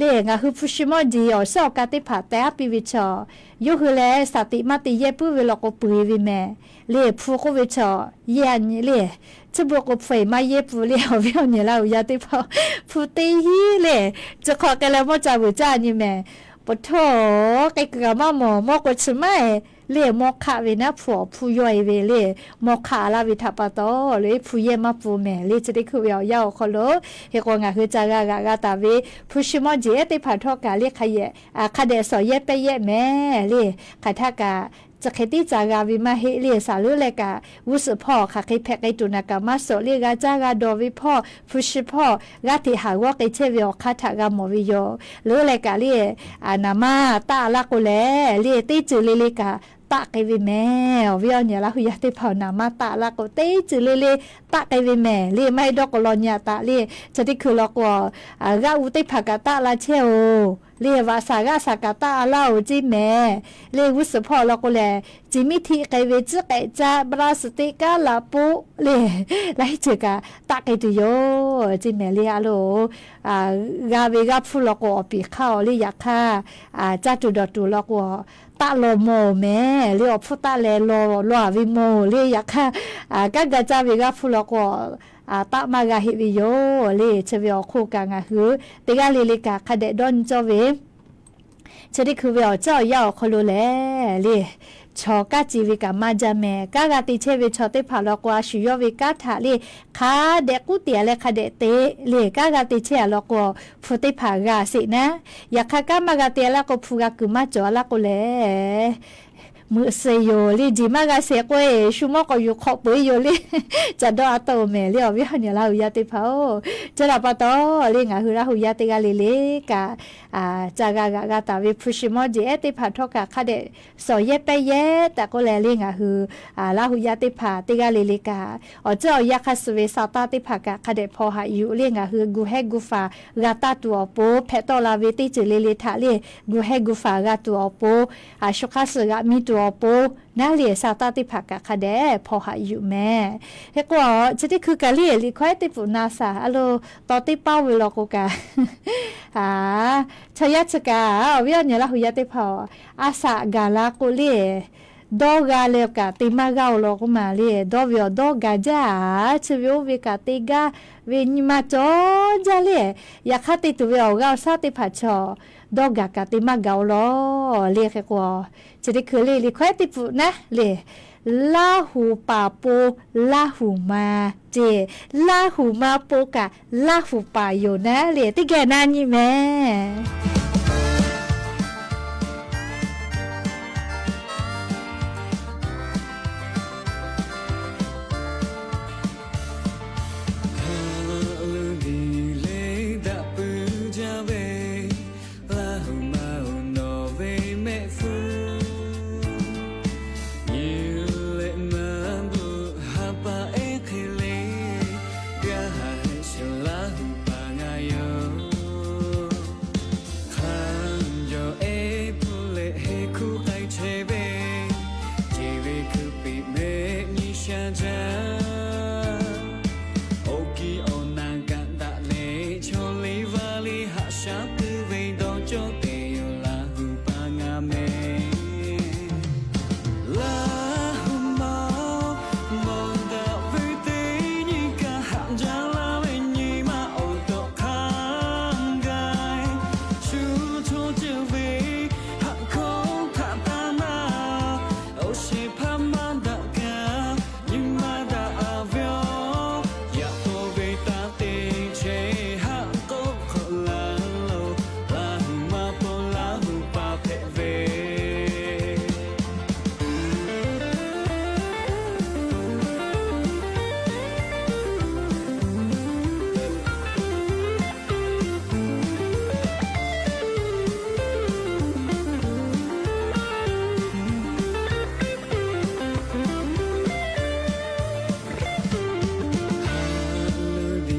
le ngaˬ hui hpu shi mawˇ jeˬ awˬ shaˉ awˬ ka teˇ hpaˍ teh aˉ piˇ ve chaw, yawˇ hui leh shaˍ tiꞈ maˇ te yehˇ puiˉ ve law k'o peu eˬ ve mehˍ le. Hpu k'oˆ ve chaw yehˇ a nyi le, chi beuꞈ k'o hpu eˬ maˇ yehˇ peuˬ le. Awˬ viˉ awˬ nyi Laˇ huˍ yaˇ teˇ hpaˍ hpu teˇ hinˉ le, chi hk'aw k'ai leh mawˇ ca vuiˬ caˇ a nyi mehˍ. Paˍ htawˇ k'ai kuiˬ kaꞈ maˇ mawˬ, mawˇ k'o chi maˇ e le mawˇ hk'aˆ ve naˉ hpu awˬ hpu yawˇ e ve le mawˇ hk'aˆ laˇ ve htaꞈ pa taw le hpu yehˇ maˇ pfuhˍ mehˍ le. Chi teˇ hkui ve awˬ yanˇ awˬ hk'aw lo hk'e k'o ngaˬ hui ca g'a g'aꞈ g'a taˍ ve hpu shi mawˇ jeˬ ehˉ teˇ hpaˍ htawˇ kaꞈ le hk'a yehꞈ hk'a dehꞈ shawˍ yehˇ pehˇ yehˇ mehˍ le. Hk'aˬ htaˇ kaꞈ chi hk'e tiˉ ca g'a ve maˇ heˆ le. Shaˍ leuˉ leh kaꞈ g'uˇ suhˍ hpawˇ hk'aˬ hk'e hpehꞈ k'ai tuˬ naˍ kaꞈ maˇ shawˍ le. G'a caˇ g'a dawˬ ve hpawˇ, hpu shi hpawˇ g'aˇ hteꞈ haˍ g'awˇ k'ai chehˇ ve awˬ hk'aˇ htaꞈ g'a mawˬ ve yoˬ. Leuˉ leh kaꞈ le naˍ manˇ taˆ laˇ k'o lehˬ le teˇ ceuˬ le le kaꞈ taˆ k'ai ve mehˍ. Awˬ viˉ awˬ nyi Laˇ huˍ yaˇ teˇ hpaˍ naˍ manˇ taˆ laˇ k'o teˇ ceuˬ le le taˆ k'ai ve mehˍ le. Maˇ heˆ dawˇ k'o law nyi aꞈ taˍ le chi teˇ hkui law k'o g'aˆ u teˇ hpaˍ kaꞈ taˆ la chehˇ oˬ le. Vaꞈ shaˍ g'aˆ shaˍ kaꞈ taˆ laˇ oˬ ceˇ mehˍ le. G'uˇ suhˍ hpawˇ law k'o lehˬ, ci miˉ htiˆ k'ai ve tcuhˉ k'ehꞈ caˆ, พลาสติก kaˉ laꞈ poˆ le, laiˉ ceuˬ kaꞈ taˆ k'ai tuˬ yoˬ ceˇ mehˍ le. A loˬ, g'a ve g'aˇ hpfuhˇ law k'o awˬ piˍ hk'aˇ oˬ le. Yaꞈ hk'aˇ caˇ tuˬ dawˬ tuˬ law k'o taˆ law mawˬ oˬ mehˍ le. Awˬ hpfuhˇ taˆ leh law law a ve mawˬ oˬ le. Yaꞈ hk'aˇ kanˉ ga caˇ ve g'aˇ hpfuhˇ law k'o taˆ maˇ g'a heˆ ve yoˬ le. Chi ve awˬ hk'oˆ kaꞈ ngaˬ hui teˇ g'aˇ le le kaꞈ hk'a dehꞈ dawˇ nyi cawˇ ve chi teˇ hkui ve awˬ caˇ awˬ yanˇ awˬ hk'aw lo lehˬ le, chaw kanˉ ce ve kaꞈ maˇ jaˇ mehˍ. Kanˉ g'a te chehˇ ve chaw teˇ hpaˍ law k'o a shu yawˇ ve kanˉ htaꞈ le hk'a dehꞈ k'uˉ te a leh hk'a dehꞈ te le. Kanˉ g'a te chehˇ a law k'o hpu teˇ hpaˍ g'a sheˍ naˉ. Yaꞈ hk'aˇ kanˉ maˇ g'a te a laˇ k'o hpu g'a kuiˬ maˇ cawˬ a laˇ k'o lehˬ, meuꞈ suh yoˬ le. Jeˬ maˇ g'a sheˍ k'o e shu mawˇ k'awꞈ yuˬ hk'awꞈ peu eˬ yoˬ le. Ca dawˇ a tawˆ oˬ mehˍ le awˬ viˉ awˬ nyi Laˇ huˍ yaˇ teˇ hpaˍ oˬ. Chi htaꞈ pa taw le ngaˬ hui Laˇ huˍ yaˇ teˇ g'aˇ le le kaꞈ ca g'a g'aꞈ g'a taˍ ve hpu shi mawˇ jeˬ ehˉ teˇ hpaˍ htawˇ kaꞈ hk'a dehꞈ shawˍ yehˇ pehˇ yehˇ tehꞈ k'oˆ leh le ngaˬ hui Laˇ huˍ yaˇ teˇ hpaˍ teˇ g'aˇ le le kaꞈ awˬ ceuˬ awˬ yanˇ hk'a suh ve sa taˇ teˇ hpaˍ kaꞈ hk'a dehꞈ hpaw haꞈ yuˬ le. Ngaˬ hui gu hehˉ gu faˍ g'a taˇ tuˬ awˬ pon, hpehꞈ tawˆ la ve teˇ ceuˬ le le htaꞈ le gu hehˉ gu faˍ g'a tuˬ awˬ pon, a shu hk'aˇ suh g'aꞈ mi tuˬ awˬ pon, naˉ le sa taˇ teˇ hpaˍ kaꞈ hk'a dehꞈ hpaw haꞈ yuˬ mehˍ. Hk'e k'o chi teˇ hkui kaꞈ le liꞈ hkawˇ ehˉ teˇ pfuhˍ na shaˍ a lo taw teˇ paˇ ve law k'o kaꞈ, a, chaw yaˇ chi kaꞈ awˬ viˉ awˬ nyi Laˇ huˍ yaˇ teˇ hpaˍ a shaꞈ gaˬ la k'o le dawˇ g'a leh kaꞈ te maˇ g'aˇ oˬ law k'oˆ ma le. Dawˇ ve awˬ dawˇ gaˬ jaˇ a. Chi ve oˇ ve kaꞈ te gaˇ ve nyi ma cawˬ jaˇ le. Yaꞈ hk'aˇ te tuˬ ve awˬ g'aˇ awˬ shaˉ teˇ hpaˍ chaw dawˇ gaˬ kaꞈ te maˇ gaˬ oˬ law le. Hk'e k'o chi teˇ hkui le liꞈ hkawˇ ehˉ teˇ pfuhˍ naˉ le Laˇ huˍ paˍ po Laˇ huˍ ma ceˇ, Laˇ huˍ ma po kaꞈ Laˇ huˍ paˍ yoˬ naˉ le teˇ geh na nyi mehˍ. shaˉ puiˉ ve dawˇ cawˇ te yoˬ, Laˇ huˍ pa ngaˬ meh. Laˇ huˍ ma, mawˬ daꞈ ve teˇ nyi kaꞈ haꞈ jaˇ laˇ ve nyi ma awˬ tawꞈ hk'aˇ gaˬ, shu chaw ceuˬ ve haꞈ hkawˇ htaꞈ taˇ naˇ, awˬ shehˍ hpaˇ maˇ daꞈ kaꞈ, nyi ma daꞈ a ve yoˬ. Yaꞈ taw ve taˇ te chehˇ haˆ k'oˆ hk'awꞈ la lo, Laˇ huˍ ma paw Laˇ huˍ pa hpehꞈ ve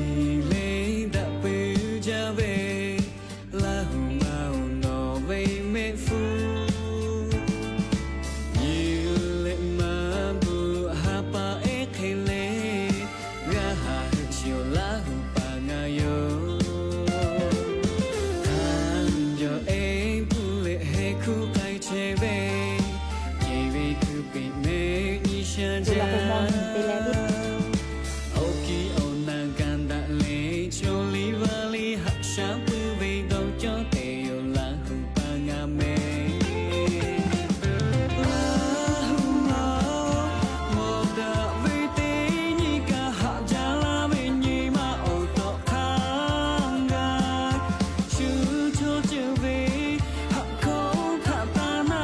Haꞈ leh daꞈ peuˬ jaˇ ve, Laˇ huˍ ma-oˬ, nawˬ ve mehˆ hpfuhˇ nyi leh maˇ bvuhꞈ ha pa ehˉ hk'e le, g'a haꞈ heˆ sheˍ-oˬ, Laˇ huˍ pa ngaˬ yoˬ. Hk'a jawˬ ehˉ pfuhˇ leh heh hkuˇ k'ai chehˇ ve, ce ve hkui peꞈ mehˆ nyi sha jaˇ. Awˬ kiˇ awˬ naˬ gaˬ daꞈ leh, chaw liˇ vaˇ liˇ haꞈ shaˉ puiˉ ve dawˇ cawˇ te yoˬ, Laˇ huˍ pa ngaˬ meh. Laˇ huˍ ma, mawˬ daꞈ ve teˇ nyi kaꞈ haꞈ jaˇ laˇ ve nyi ma awˬ tawꞈ hk'aˇ gaˬ, shu chaw ceuˬ ve haꞈ hkawˇ htaꞈ taˇ naˇ,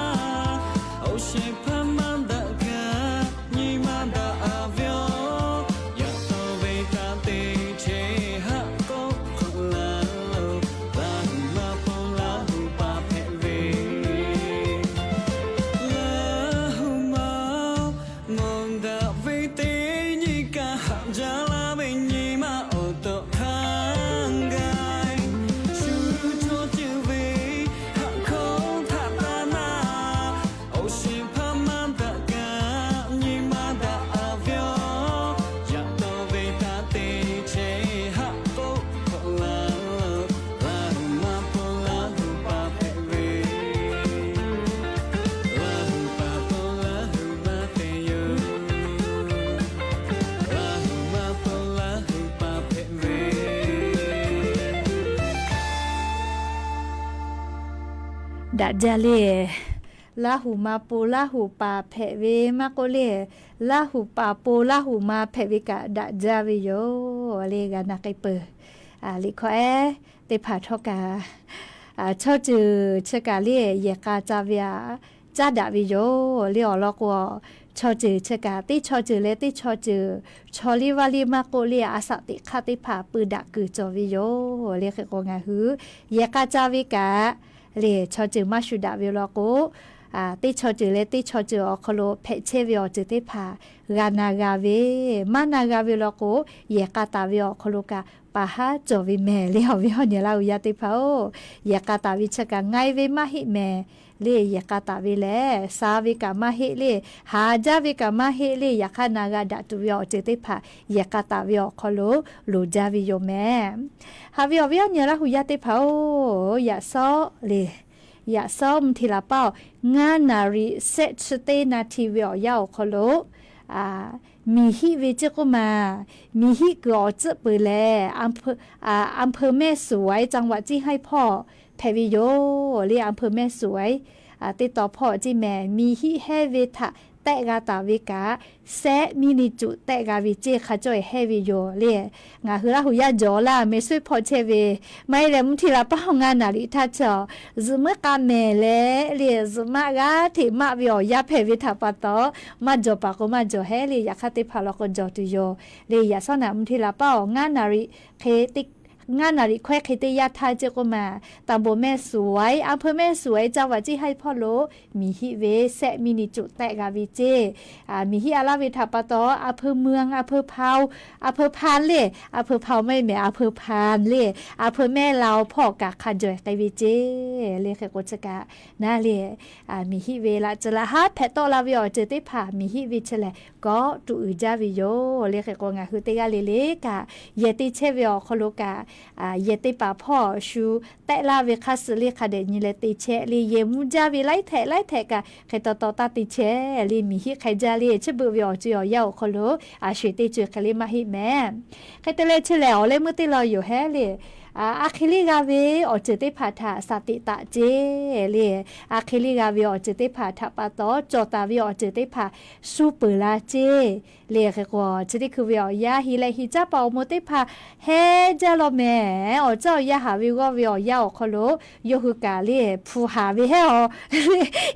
awˬ shehˍ hpaˇ maˇ daꞈ kaꞈ, nyi ma daꞈ a ve yoˬ. Yaꞈ taw ve taˇ te chehˇ haˆ k'oˆ hk'awꞈ la lo, Laˇ huˍ ma paw Laˇ huˍ pa hpehꞈ ve Laˇ huˍ ma, mawˬ daꞈ ve teˇ nyi kaꞈ haꞈ jaˇ laˇ ve nyi ma awˬ tawꞈ hk'aˇ gaˬ, shu chaw ceuˬ ve haꞈ hkawˇ htaꞈ taˇ naˇ, awˬ shehˍ hpaˇ maˇ daꞈ kaꞈ, nyi ma daꞈ a ve yoˬ. Yaꞈ taw ve taˇ te chehˇ haˆ k'oˆ hk'awꞈ la lo, Laˇ huˍ ma paw Laˇ huˍ pa hpehꞈ ve Laˇ huˍ pa paw Laˇ huˍ maˇ te yoˬ. Laˇ huˍ ma paw Laˇ huˍ pa hpehꞈ ve. Daꞈ jaˇ le. Laˇ huˍ ma paw Laˇ huˍ pa hpehꞈ ve maˇ k'oˆ le, Laˇ huˍ pa paw Laˇ huˍ ma hpehꞈ ve kaꞈ daꞈ jaˇ ve yoˬ le. G'a na k'ai peuˬ. Liꞈ hkawˇ ehˉ teˇ hpaˍ htawˇ kaꞈ, chaw ceuˬ chi kaꞈ le yehˬ k'a ca ve a, caˉ daꞈ ve yoˬ le. Awˬ lawn k'o, chaw ceuˬ chi kaꞈ teˇ chaw ceuˬ leh teˇ chaw ceuˬ, chaw liˇ vaˇ liˇ maˇ k'oˆ le, a shaꞈ teꞈ hk'aˇ teˇ hpaˍ peu daꞈ kuiˬ cawˬ ve yoˬ le. Hk'e k'o ngaˬ hui yehˬ k'a ca ve kaꞈ le, chaw ceuˬ maˇ shu daꞈ ve law k'o, teˇ chaw ceuˬ leh teˇ chaw ceuˬ awˬ hk'aw lo hpehꞈ chehˇ ve awˬ ceuˬ teˇ hpaˍ g'a na g'a ve, maˇ na g'a ve law k'o, yehˬ k'a taˍ ve awˬ hk'aw lo kaꞈ paˍ haˉ cawˬ ve mehˍ le. Awˬ viˉ awˬ nyi Laˇ huˍ yaˇ teˇ hpaˍ-oˬ, yehˬ k'a taˍ ve chi kaꞈ ngaˬ e ve maˇ heˆ mehˍ le. Yehˬ k'a taˍ ve lehˬ, sha ve kaꞈ maˇ heˆ le, haˍ jaˇ ve kaꞈ maˇ heˆ le. Yaꞈ hk'aˇ na g'a daꞈ tuˬ ve awˬ ceuˬ teˇ hpaˍ yehˬ k'a taˍ ve awˬ hk'aw lo loˍ jaˇ ve yoˬ mehˍ. Haꞈ ve awˬ viˉ awˬ nyi Laˇ huˍ yaˇ teˇ hpaˍ-oˬ, yaꞈ sawˉ le, yaꞈ sawˉ mvuhˇ hti la paˉ-oˬ, ngaˇ naˍ riꞈ shehˆ chi teˇ naˍ hti ve awˬ yanˇ awˬ hk'aw lo miˬ hiˆ ve ceˇ k'oˆ maˬ, miˬ hiˆ kuiˬ awˬ tcuhˆ peuˬ lehˬ, อำเภอแม่สวย จังหวัดเชียงราย hpawˇ hpehꞈ ve yoˬ le. อำเภอแม่สวย teˇ taw hpawˇ ceˇ mehˍ. Miˬ hiˆ hehnˇ ve htaꞈ tehˆ g'a taˍ ve kaꞈ, แซะ magnitude tehˆ g'a ve ceˇ hk'a cawˇ hehnˇ ve yoˬ le. Ngaˬ hui Laˇ huˍ yaˇ jawˬ laˇ meh suhˉ hpawˇ chehˇ ve maˇ heˆ leh, mvuhˇ hti la paˉ ngaˇ naˍ riꞈ htaˇ chi, zuhꞈ muiˉ k'a mehˍ leh le, zuhꞈ maˆ g'aˇ hteꞈ maˆ ve awˬ yanˇ hpehꞈ ve htaꞈ pa taw, maˇ jawˬ paˍ k'o maˇ jawˬ hehnˇ le. Yaꞈ hk'aˇ teˇ hpaˍ law k'o jawˬ tuˬ yoˬ le. Yaꞈ sawˉ naꞈ mvuhˇ hti la paˉ-oˬ, ngaˇ naˍ riꞈ hk'e teˇ ngaˇ naˍ riꞈ hkawehˇ hk'e teˇ yanˇ htaˇ ceˇ k'oˆ maˬ, ตำบลแม่สวย อำเภอแม่สวย จังหวัดเชียงราย hpawˇ lo miˬ hiˆ ve แซะ magnitude tehˆ g'a ve ceˇ. Miˬ hiˆ a laˇ ve htaꞈ pa taw, อำเภอเมือง อำเภอพาน อำเภอพาน le, อำเภอพาน maˇ heˆ mehˍ, อำเภอพาน le, อำเภอแม่ลาว hpawˇ kaꞈ hk'a jawˬ k'ai ve ceˇ le. Hk'e k'o chi kaꞈ naˉ le, miˬ hiˆ ve laꞈ ceuˬ laꞈ haˉ hpehꞈ tawˆ la ve awˬ ceuˬ teˇ hpaˍ miˬ hiˆ ve chi lehˬ kawˆ tuꞈ uiˍ jaˇ ve yoˬ le. Hk'e k'o ngaˬ hui teˇ g'aˇ le le kaꞈ, yehˬ te chehˇ ve awˬ hk'aw lo kaꞈ, yehˬ teˇ paˍ hpawˇ shu tehˆ laˇ ve hk'a suhˍ le hk'a dehꞈ nyi leh te chehˇ le, yehˬ mvuh jaˇ ve laiˉ htehꞈ laiˉ htehꞈ kaꞈ hk'e taw taw taˇ te chehˇ le, miˬ hiˆ hk'ai jaˇ le, chi beuꞈ ve awˬ co awˬ yanˇ awˬ hk'aw lo a sho-eˬ teˇ co-eˬ hk'e le maˇ heˆ mehˍ. Hk'e te leh chi lehˬ awˬ leh meuˇ teˇ law yoˬ hehˉ le. A hk'e le g'a ve awˬ ceuˬ teˇ hpaˍ htaꞈ shaˍ tiꞈ taˍ ceˇ le. A hk'e le g'a ve awˬ ceuˬ teˇ hpaˍ htaꞈ pa taw cawˬ taˍ ve awˬ ceuˬ teˇ hpaˍ shu peuˬ la ceˇ le. Hk'e k'o, chi teˇ hkui ve awˬ yanˇ heˍ leh heˍ caˇ paˍ awˬ moˍ teˇ hpaˍ hehnˇ jaˇ law mehˍ. Awˬ caˇ awˬ yanˇ haˍ ve g'awˇ ve awˬ yanˇ awˬ hk'aw lo yawˇ hui kaꞈ le hpu haˍ ve hehˉ-aw.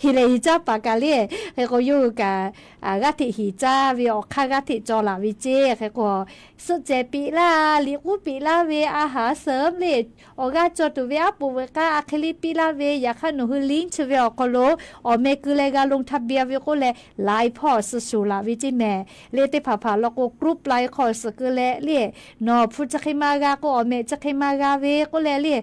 Heˍ leh heˍ caˇ paˍ kaꞈ le, hk'e k'o yawˇ hui kaꞈ g'aˇ hteꞈ heˍ caˇ ve awˬ hk'aˇ g'aˇ hteꞈ caw laˬ ve ceˇ. Hk'e k'o, suhˆ cehˬ piꞈ laˇ, liꞈ k'uˉ piꞈ laˇ ve, a haˍ suhˍ le, awˬ g'aˇ caw tuˬ ve aˉ poꞈ veuꞈ k'aˇ a hk'e le piˇ laˇ ve, yaꞈ hk'aˇ nawˬ hui liˇ chi ve awˬ hk'aw lo awˬ meh keu leh g'a ลงทะเบียน ve k'oˆ leh, ไลน์ hpawˇ suh shoˍ laˬ ve ceˇ mehˍ. Le teˇ hpaˍ hpaˍ law k'o กลุ่ม ไลน์ hk'aw suhˍ keu leh le, nawˬ hpu chi hk'e ma g'a k'o, awˬ meh chi hk'e ma g'a ve k'oˆ leh le,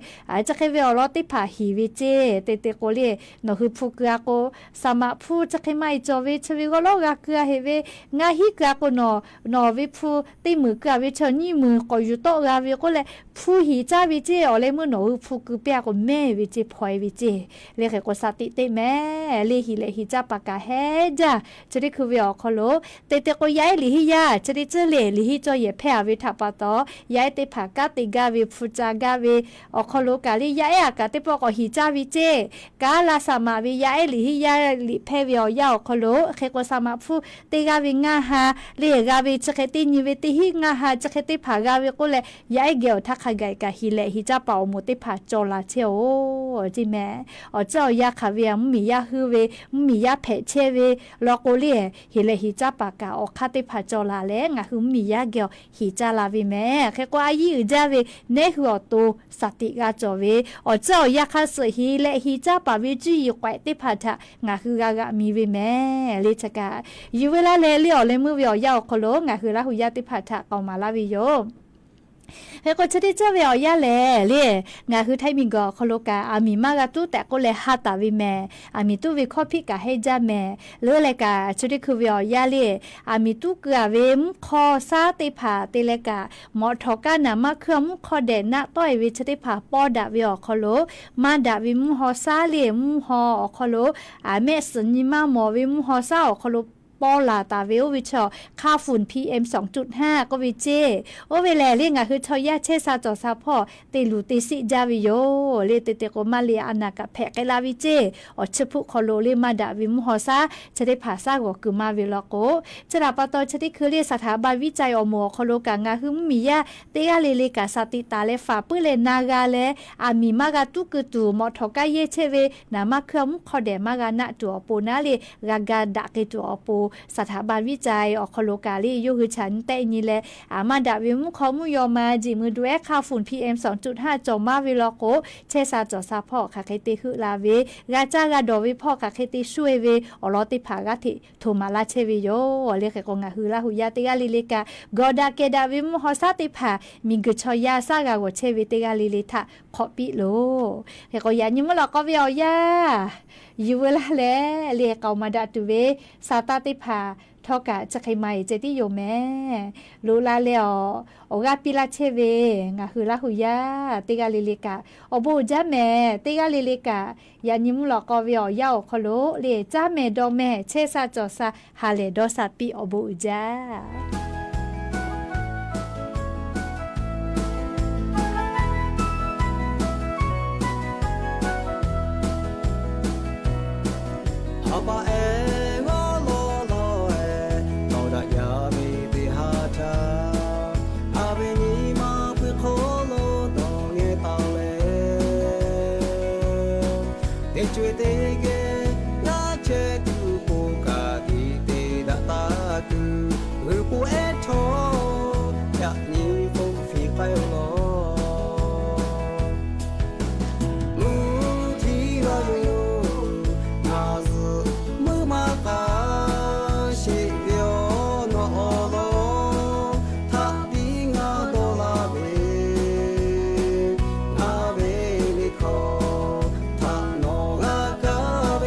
chi hk'e ve awˬ lawn teˇ hpaˍ heˍ ve ceˇ. Te te k'o le, nawˬ hui hpu keu-a k'o, saˍ maꞈ hpu chi hk'e ma-e cawˬ ve chi ve g'awˇ lawˉ g'a keu-a heˆ ve, ngaˇ hinˉ keu-a k'o, nawˬ nawˬ ve hpu teˇ meunˍ keu-a ve chi nyiˇ meunˍ k'awꞈ yuˬ tawˆ g'a ve k'oˆ leh, hpu heˍ caˇ ve ceˇ. Awˬ leh meuˇ nawˬ hui hpu keu piˇ-a k'o mehˇ ve ceˇ, hpaw-e ve ceˇ. Le hk'e k'o shaˍ tiꞈ teˇ mehˍ le, heˍ leh heˍ caˇ paˍ kaꞈ hehnˇ jaˇ. Chi teˇ hkui ve awˬ hk'aw lo te te k'o, yaˇ ehˉ liꞈ hiˆ yaˇ chi teˇ ceuˬ le, liꞈ hiˆ cawˇ yehˬ hpehˇ-a ve htaꞈ pa taw, yaˇ ehˉ teˇ hpaˍ kanˉ te gaˇ ve, hpu ca gaˇ ve awˬ hk'aw lo kaꞈ le, yaˇ ehˉ-a kaꞈ teˇ pawˆ k'awꞈ heˍ caˇ ve ceˇ. Kaˉ laˇ saˍ maꞈ ve yaˇ ehˉ liꞈ hiˆ yaˇ liꞈ hpehˇ ve awˬ yanˇ awˬ hk'aw lo, hk'e k'o saˍ maꞈ hpu teˇ g'aˇ ve ngaˇ ha le g'a ve chi hk'e, teˇ nyi ve teˇ hinˉ ngaˇ ha chi hk'e teˇ hpaˍ g'a ve k'oˆ leh, yaˇ ehˉ geh awˬ htaˇ hk'a gaˬ kaꞈ heˍ leh heˍ caˇ paˍ awˬ moˍ teˇ hpaˍ caw la chehˇ-oˬ ceˇ mehˍ. Awˬ caˇ awˬ yanˇ hk'aˬ ve-a, mvuhˇmiˬ yaˇ hui ve, mvuhˇmiˬ yaˇ hpehꞈ chehˇ ve law k'o le, heˍ leh heˍ caˇ paˍ kaꞈ awˬ hk'aˇ teˇ hpaˍ caw la leh ngaˬ hui mvuhˇmiˬ yaˇ geh heˍ caˇ la ve mehˍ. Hk'e k'o a yiˇ uiˍ jaˇ ve nehˉ hui awˬ to shaˍ tiꞈ g'a cawˬ ve, awˬ caˇ awˬ yanˇ hk'a suhˍ heˍ leh heˍ caˇ paˍ ve cuˇ yiˍ k'awehꞈ teˇ hpaˍ htaꞈ ngaˬ hui g'a g'aꞈ mi ve mehˍ. Le chi kaꞈ yuˬ ve laˇ leh le awˬ leh meuˇ ve awˬ yanˇ awˬ hk'aw lo ngaˬ hui Laˇ huˍ yaˇ teˇ hpaˍ htaꞈ k'aoˍ maˍ laˇ ve yoˬ. Hk'e k'o chi teˇ caˇ ve awˬ yanˇ lehˬ le, ngaˬ hui Htaiˇ miˬguiˬ awˬ hk'aw lo kaꞈ aˬ miˍ maˇ g'a tuˉ tehꞈ k'oˆ leh ha taˍ ve mehˍ. Aˬ miˍ tuˉ ve hkawˇ hpiˆ kaꞈ hehnˇ jaˇ mehˍ. Leuˉ leh kaꞈ chi teˇ hkui ve awˬ yanˇ le, aˬ miˍ tuˉ keu-a ve mvuhˇ hk'aw shaˉ teˇ hpaˍ te leh kaꞈ, mawꞈ htawꞈ kaˇ naˍ maˇ hkuiˇ mvuhˇ hk'aw dehꞈ naˆ tawˆ-e ve chi teˇ hpaˍ pawˇ daꞈ ve awˬ hk'aw lo, maˇ daꞈ ve mvuhˇ haw shaˉ le mvuhˇ haw awˬ hk'aw lo, a mehˆ suhˍ nyi maˇ mawˬ ve mvuhˇ haw shaˉ awˬ hk'aw lo pawˇ laˬ taˍ ve oˇ ve chaw hk'a funˍ PM sawˍ tuꞈ htaˇ k'oˆ ve ceˇ. Oˇ ve lehˬ le ngaˬ hui chaw yaˇ chehˇ sha cawˬ sha hpawˇ te luˬ te siˆ jaˇ ve yoˬ. Le te te k'o maˇ le a naˍ kaꞈ hpehꞈ k'ai la ve ceˇ. Awˬ chi hpuˆ hk'aw lo le maˇ daꞈ ve mvuhˇ haw shaˉ chi teˇ hpaˍ shaˉ g'awˬ kuiˬ maˇ ve law k'o, chi htaꞈ pa taw chi teˇ hkui le สถาบันวิจัย awˬ moˍ awˬ hk'aw lo kaꞈ ngaˬ hui mvuhˇmiˬ yaˇ teˇ g'aˇ le le kaꞈ shaˍ tiꞈ taˍ leh faˍ puiˉ leh na g'a leh, aˬ miˍ maˇ g'a tuˉ keu tuˬ, mawꞈ htawꞈ kaˇ yehˇ chehˇ ve naˍ maˇ hkuiˇ mvuhˇ hk'aw dehꞈ maˇ g'a naˆ tuˬ awˬ pon naˉ le, g'a ga daꞈ k'ai tuˬ awˬ pon สถาบันวิจัย awˬ hk'aw lo kaꞈ le yawˇ hui chaꞈ nyi tehˆ nyi leh, a maˇ daꞈ ve mvuhˇ hk'aw mvuhˇ yaw ma jeˬ mui du ehˉ hk'a funˍ PM sawˍ tuꞈ htaˇ cawˬ maˇ ve law k'o, chehˇ sha cawˬ sha hpawˇ hk'aˬ hk'e te heuˆ la ve, g'a caˇ g'a dawˬ ve hpawˇ hk'aˬ hk'e te shu-e ve awˬ lawn teˇ hpaˍ g'aˇ hteꞈ hto maˍ laˇ chehˇ ve yoˬ. Le hk'e k'o ngaˬ hui Laˇ huˍ yaˇ teˇ g'aˇ le le kaꞈ gawˬ daꞈ kehˬ daꞈ ve mvuhˇ haw shaˉ teˇ hpaˍ miˬguiˬ chaw yaˇ shaˉ g'a g'awˬ chehˇ ve teˇ g'aˇ le le htaꞈ hk'awꞈ piˇ loˬ. Hk'e k'o yaꞈ nyi mvuhˇ lawꞈ k'aw ve awˬ yanˇ yuˬ veu laˇ leh le k'aoˍ maˍ daꞈ tuˬ ve sa taˇ teˇ hpaˍ htawˇ kaꞈ chi hk'e ma-e ceh tiˉ yoˬ mehˍ. Loꞈ la leh awˬ, awˬ g'aˇ piˇ laˇ chehˇ ve ngaˬ hui Laˇ huˍ yaˇ teˇ g'aˇ le le kaꞈ awˬ bon uiˍ jaˇ mehˍ. Teˇ g'aˇ le le kaꞈ yaꞈ nyi mvuhˇ lawꞈ k'aw ve awˬ yanˇ awˬ hk'aw lo le caˇ mehˍ dawˇ mehˍ chehˇ sha cawˬ sha ha lehˬ dawˇ sha piˇ awˬ bon uiˍ jaˇ. A pa ehˉ g'awˇ lawˇ lawˇ ehˉ, tawˍ daꞈ jaˇ ve teˇ haˉ htaˇ, a ve nyi ma pui hk'aw lo dawˬ ngeh taˍ leh, teˇ co-e teˇ geh g'aˇ chehˇ tuˬ k'o kaꞈ tiꞈ te daꞈ taˍ tuˬ, g'uiˬ po ehˉ htawˇ yaꞈ nyi hpfuhˇ hpiˇ k'ai-o law. Mvuhˇ htiˇ g'a yoˬ, ngaˬ zuhꞈ meuˇ maˇ k'a sheˍ ve awˬ nawˬ awˬ lawn htaꞈ tiˉ ngaˬ dawˇ laˇ ve, ngaˬ ve le hkawˇ htaꞈ nawˬ g'a kaˇ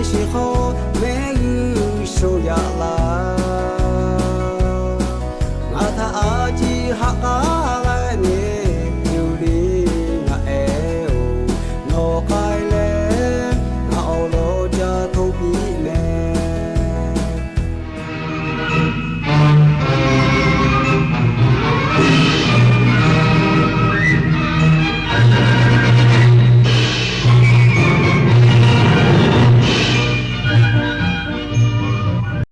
Chi hk'oˆ mehˆ g'uˇ sho yaꞈ la